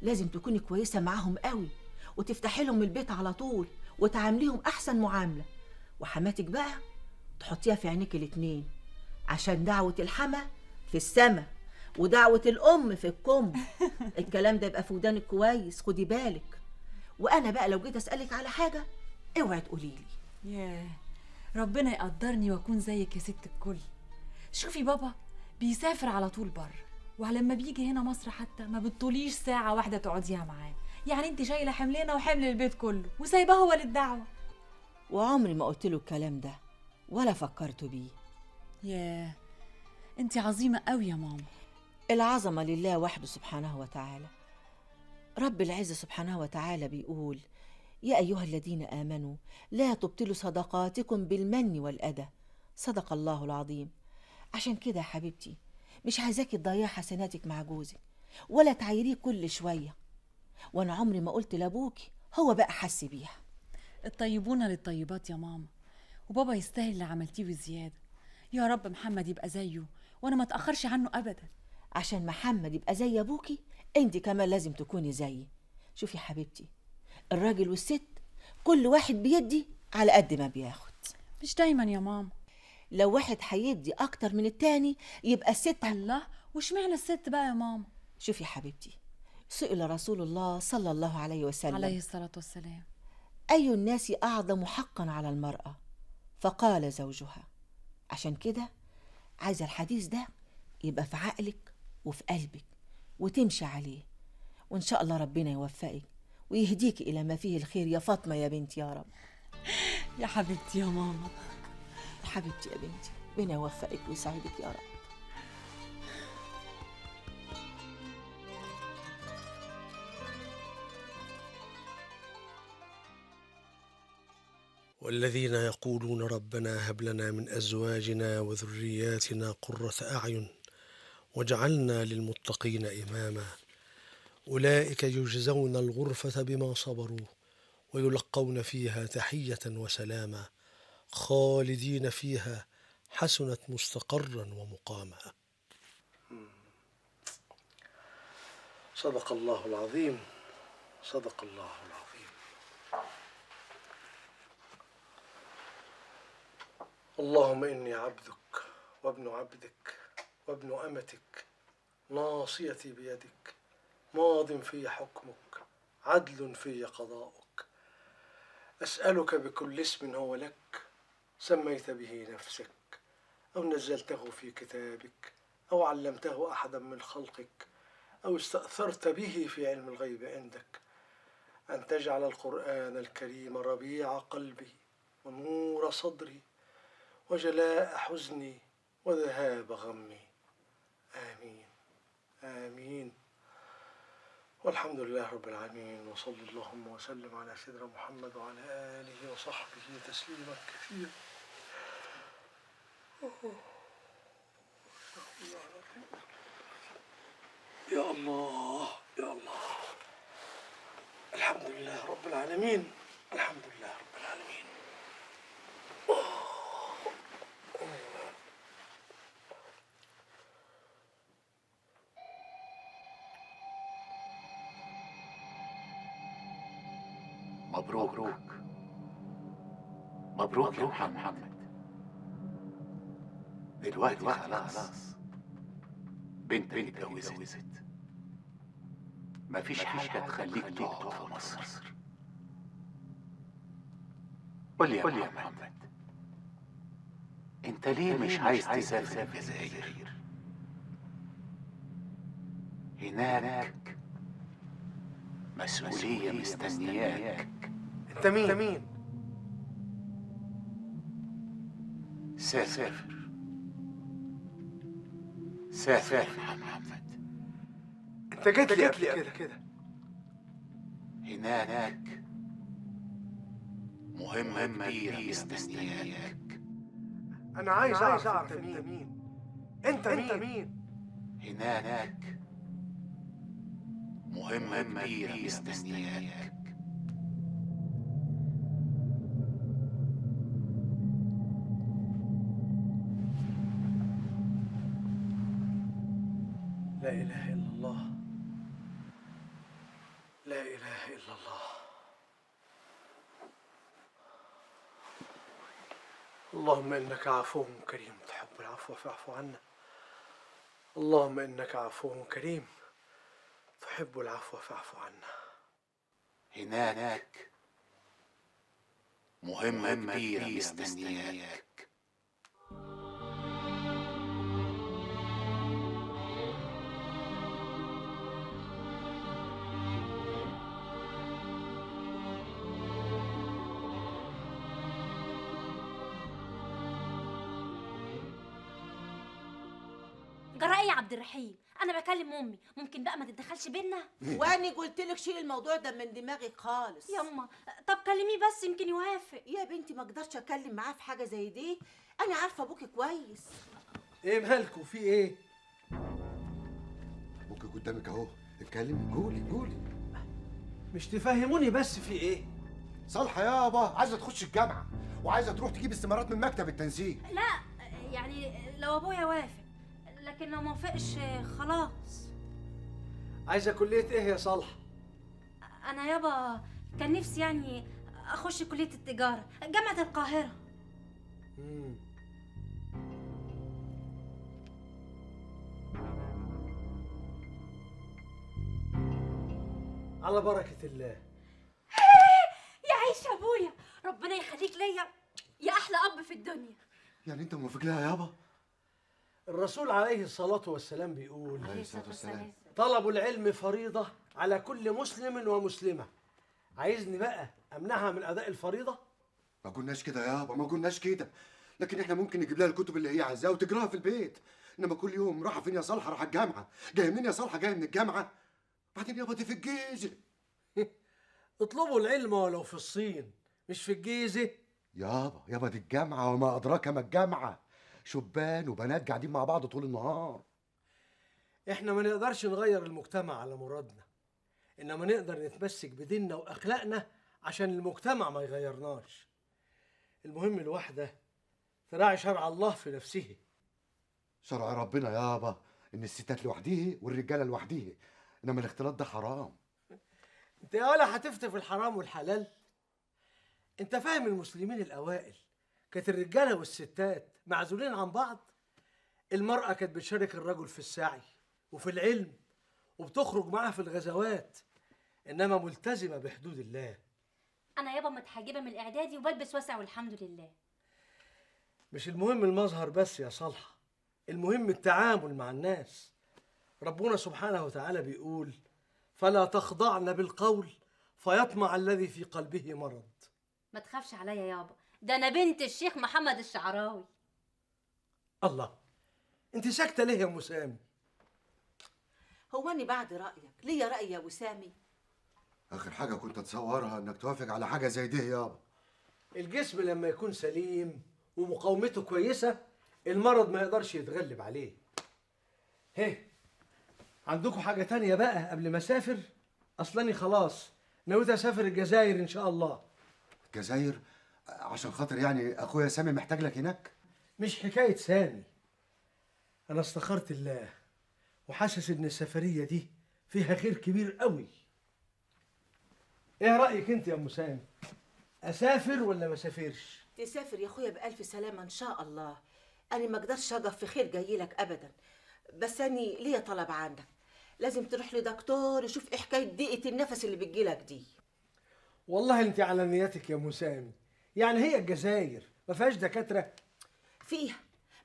Speaker 12: لازم تكوني كويسة معاهم قوي، وتفتحي لهم البيت على طول، وتعامليهم احسن معاملة. وحماتك بقى تحطيها في عينيك الاتنين، عشان دعوه الحما في السما ودعوة الام في الكم. الكلام ده يبقى في ودانك كويس، خدي بالك. وانا بقى لو جيت اسالك على حاجة اوعي تقولي لي.
Speaker 2: ياه، ربنا يقدرني واكون زيك يا ست الكل. شوفي بابا بيسافر على طول بره، ولما بيجي هنا مصر حتى ما بتطوليش ساعة واحدة تقعديها معاه، يعني انت شايلة حملنا وحمل البيت كله وسايباه هو للدعوة.
Speaker 12: وعمري ما قلت له الكلام ده ولا فكرت بيه.
Speaker 2: ياه، انت عظيمة قوي يا ماما.
Speaker 12: العظمة لله وحده سبحانه وتعالى. رب العزة سبحانه وتعالى بيقول يا أيها الذين آمنوا لا تبطلوا صدقاتكم بالمن والأذى، صدق الله العظيم. عشان كده يا حبيبتي مش عايزاكي تضيعي حسناتك مع جوزك ولا تعايريه كل شوية. وأنا عمري ما قلت لأبوكي، هو بقى حس بيها.
Speaker 2: الطيبون للطيبات يا ماما، وبابا يستاهل اللي عملتيه وزيادة. يا رب محمد يبقى زيه وأنا ما أتأخرش عنه أبدا.
Speaker 12: عشان محمد يبقى زي أبوكي أنت كمان لازم تكوني زيي. شوفي يا حبيبتي، الراجل والست كل واحد بيدي على قد ما بياخد.
Speaker 2: مش دايما يا ماما.
Speaker 12: لو واحد هيدي اكتر من التاني يبقى الست.
Speaker 2: الله، وشمعنى الست بقى يا ماما؟
Speaker 12: شوفي يا حبيبتي، سئل رسول الله صلى الله عليه وسلم
Speaker 2: عليه الصلاة والسلام
Speaker 12: أي الناس أعظم حقا على المرأة؟ فقال زوجها. عشان كده عايزة الحديث ده يبقى في عقلك وفي قلبك وتمشي عليه، وإن شاء الله ربنا يوفقك ويهديك إلى ما فيه الخير يا فاطمة يا بنتي يا رب.
Speaker 2: يا حبيبتي يا ماما.
Speaker 12: حبيبتي يا بنتي، ربنا يوفقك ويسعدك يا رب.
Speaker 1: والذين يقولون ربنا هب لنا من أزواجنا وذرياتنا قرة أعين واجعلنا للمتقين إماما، أولئك يجزون الغرفة بما صبروا ويلقون فيها تحية وسلاما خالدين فيها حسنت مستقرا ومقاما. صدق الله العظيم، صدق الله العظيم. اللهم إني عبدك وابن عبدك وابن أمتك، ناصيتي بيدك، ماض في حكمك، عدل في قضاؤك، أسألك بكل اسم هو لك سميت به نفسك أو نزلته في كتابك أو علمته أحدا من خلقك أو استأثرت به في علم الغيب عندك، أن تجعل القرآن الكريم ربيع قلبي ونور صدري وجلاء حزني وذهاب غمي. آمين آمين. والحمد لله رب العالمين، وصلى اللهم وسلم على سيدنا محمد وعلى آله وصحبه تسليما كثيرا. يا الله يا الله، الحمد لله رب العالمين، الحمد لله رب العالمين.
Speaker 5: مبروك مبروك يا محمد. دلوقتي خلاص بنتك اتجوزت، مفيش حاجة تخليك تقعد في مصر. قول لي يا محمد، انت ليه مش عايز تسافر الجزائر؟ هناك مسؤولية مستنياك.
Speaker 1: انت مين؟
Speaker 5: سافر سافر يا محمد.
Speaker 1: انت جيت لي قبل كده.
Speaker 5: هناك مهمة كبيرة مستنياك.
Speaker 1: أنا عايز أعرف أنت مين؟ أنت مين؟
Speaker 5: هناك مهمة كبيرة مستنياك.
Speaker 1: لا إله إلا الله، لا إله إلا الله. اللهم إنك عفو كريم تحب العفو فاعف عنا. اللهم إنك عفو كريم تحب العفو فاعف عنا.
Speaker 5: هناك مهمة كبيرة مستنياك.
Speaker 3: جرى ايه يا عبد الرحيم؟ انا بكلم امي، ممكن بقى ما تتدخلش بينا؟
Speaker 11: واني قلت لك شيل الموضوع ده من دماغك خالص.
Speaker 3: يما طب كلميه بس يمكن يوافق.
Speaker 11: يا بنتي ما اقدرش اتكلم معاه في حاجة زي دي، انا عارفه ابوكي كويس.
Speaker 1: ايه مالكوا في ايه؟
Speaker 4: ابوكي قدامك اهو، اتكلمي قولي قولي.
Speaker 1: مش تفهموني بس في ايه؟
Speaker 4: صالحه يابا عايزه تخش الجامعة وعايزه تروح تجيب استمارات من مكتب التنسيق.
Speaker 3: لا يعني لو ابويا وافق، لكن لو ما وافقش خلاص.
Speaker 1: عايزه كليه ايه يا صالحه؟
Speaker 3: انا يابا كان نفسي يعني اخش كليه التجارة جامعه القاهرة.
Speaker 1: على بركة الله.
Speaker 3: يا عيش ابويا، ربنا يخليك ليا يا احلى اب في الدنيا.
Speaker 4: يعني انت موافق لها يابا؟
Speaker 1: الرسول عليه الصلاة والسلام بيقول
Speaker 4: عليه الصلاة والسلام
Speaker 1: طلب العلم فريضة على كل مسلم ومسلمة. عايزني بقى أمنعها من أداء الفريضة؟
Speaker 4: ما قلناش كده يابا، ما قلناش كده، لكن احنا ممكن نجيب لها الكتب اللي هي عايزاها وتقراها في البيت، إنما كل يوم رايحة فين يا صالحة؟ رايحة الجامعة، جاية منين يا صالحة؟ جاية من الجامعة. بعدين يابا دي في الجيزة.
Speaker 1: اطلبوا العلم ولو في الصين، مش في الجيزة.
Speaker 4: يابا يابا دي الجامعة وما أدراك ما الجامعة، شبان وبنات قاعدين مع بعض طول النهار.
Speaker 1: احنا ما نقدرش نغير المجتمع على مرادنا، انما نقدر نتمسك بديننا واخلاقنا عشان المجتمع ما يغيرناش. المهم الواحدة تراعي شرع الله في نفسه.
Speaker 4: شرع ربنا يابا ان الستات لوحديه والرجاله لوحديه، انما الاختلاط ده حرام.
Speaker 1: انت يا ولا هتفتي في الحرام والحلال؟ انت فاهم المسلمين الاوائل كانت الرجالة والستات معزولين عن بعض؟ المرأة كانت بتشارك الرجل في السعي وفي العلم وبتخرج معاه في الغزوات، إنما ملتزمة بحدود الله.
Speaker 3: أنا يابا متحجبة من الإعدادي وبلبس واسع والحمد لله.
Speaker 1: مش المهم المظهر بس يا صالحة، المهم التعامل مع الناس. ربنا سبحانه وتعالى بيقول فلا تخضعن بالقول فيطمع الذي في قلبه مرض.
Speaker 3: ما تخافش عليا يابا، ده أنا بنت الشيخ محمد الشعراوي.
Speaker 1: الله، انت ساكته ليه يا ام سامي؟
Speaker 11: هو أنا بعد رأيك ليا رأي يا وسامي؟
Speaker 4: آخر حاجة كنت أتصورها إنك توافق على حاجة زي دي يابا.
Speaker 1: الجسم لما يكون سليم ومقاومته كويسة المرض ما يقدرش يتغلب عليه. هي عندكم حاجة تانية بقى قبل ما أسافر؟ أصلاني خلاص نويت أسافر الجزائر إن شاء الله.
Speaker 4: الجزائر؟ عشان خاطر يعني أخويا سامي محتاج لك هناك؟
Speaker 1: مش حكاية سامي، أنا استخرت الله وحاسس إن السفرية دي فيها خير كبير قوي. إيه رأيك أنت يا أم سامي؟ أسافر ولا ما أسافرش؟
Speaker 11: تسافر يا أخويا بألف سلامة إن شاء الله،
Speaker 12: انا ما اقدرش اقف في خير جاي لك ابدا، بس انا ليا طلب عندك، لازم تروح لدكتور يشوف ايه حكاية ضيقه النفس اللي بتجيلك دي.
Speaker 1: والله انت على نيتك يا مسامي، يعني هي الجزائر ما فيهاش دكاترة؟
Speaker 12: فيها،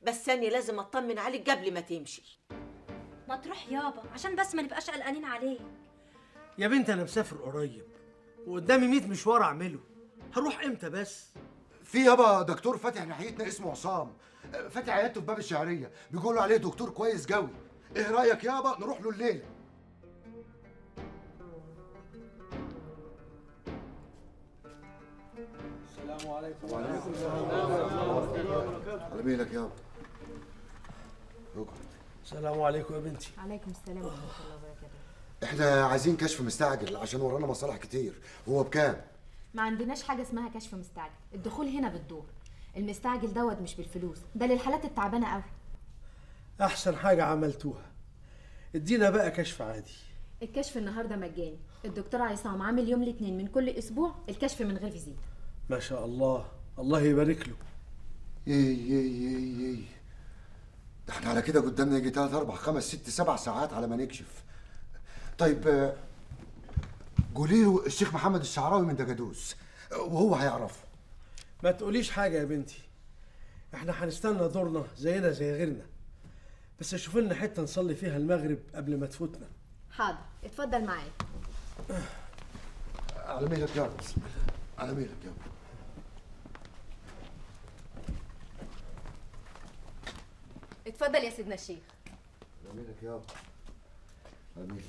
Speaker 12: بس انا لازم اطمن عليك قبل ما تمشي.
Speaker 3: ما تروح يابا عشان بس ما نبقاش قلقانين عليك.
Speaker 1: يا بنت انا مسافر قريب وقدامي 100 مشوار اعمله، هروح امتى بس؟
Speaker 4: في يابا دكتور فاتح ناحيتنا اسمه عصام، فاتح عيادته في باب الشعرية، بيقولوا عليه دكتور كويس قوي. ايه رايك يابا نروح له الليلة؟
Speaker 1: السلام عليكم.
Speaker 4: وعليكم السلام ورحمة الله وبركاته. على مهلك يابا. اقعد.
Speaker 1: السلام عليكم يا بنتي.
Speaker 21: عليكم السلام ورحمة الله وبركاته.
Speaker 4: احنا عايزين كشف مستعجل عشان ورانا مصالح كتير. هو بكام؟
Speaker 14: ما عندناش حاجة اسمها كشف مستعجل، الدخول هنا بالدور. المستعجل دوت مش بالفلوس، ده للحالات التعبانة قوي.
Speaker 1: احسن حاجة عملتوها، ادينا بقى كشف عادي.
Speaker 14: الكشف النهارده مجاني، الدكتور عصام عامل يوم الاثنين من كل اسبوع الكشف من غير فيزيت.
Speaker 1: ما شاء الله، الله يبارك له.
Speaker 4: ايه ايه ايه ايه، ده احنا على كده قدامنا يجي 3 4 5 6 7 ساعات على ما نكشف. طيب قولي له الشيخ محمد الشعراوي من دجدوس وهو هيعرفه.
Speaker 1: ما تقوليش حاجة يا بنتي، احنا هنستنى دورنا زينا زي غيرنا، بس شوف لنا حتة نصلي فيها المغرب قبل ما تفوتنا.
Speaker 14: حاضر، اتفضل معايا.
Speaker 4: على مهلك يا رب، على مهلك يا رب.
Speaker 14: اتفضل يا سيدنا الشيخ.
Speaker 4: على مهلك يا رب.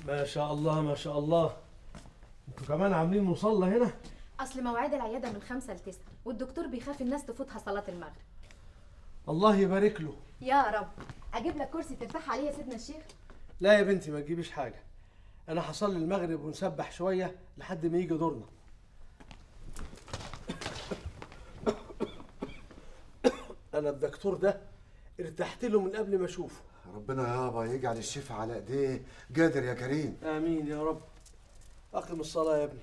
Speaker 1: ما شاء الله ما شاء الله، انتوا كمان عاملين مصلى هنا؟
Speaker 14: اصل مواعيد العيادة من 5 ل 9 والدكتور بيخاف الناس تفوتها صلاة المغرب.
Speaker 1: الله يبارك له
Speaker 14: يا رب. اجيب لك كرسي ترتاح عليه يا سيدنا الشيخ؟
Speaker 1: لا يا بنتي ما تجيبيش حاجة، انا هصلي المغرب ونسبح شوية لحد ما يجي دورنا. انا الدكتور ده ارتحت له من قبل ما اشوفه.
Speaker 4: ربنا يابا يجعل الشفاء على ايديه. قادر يا كريم.
Speaker 1: امين يا رب. اقم الصلاة يا ابني.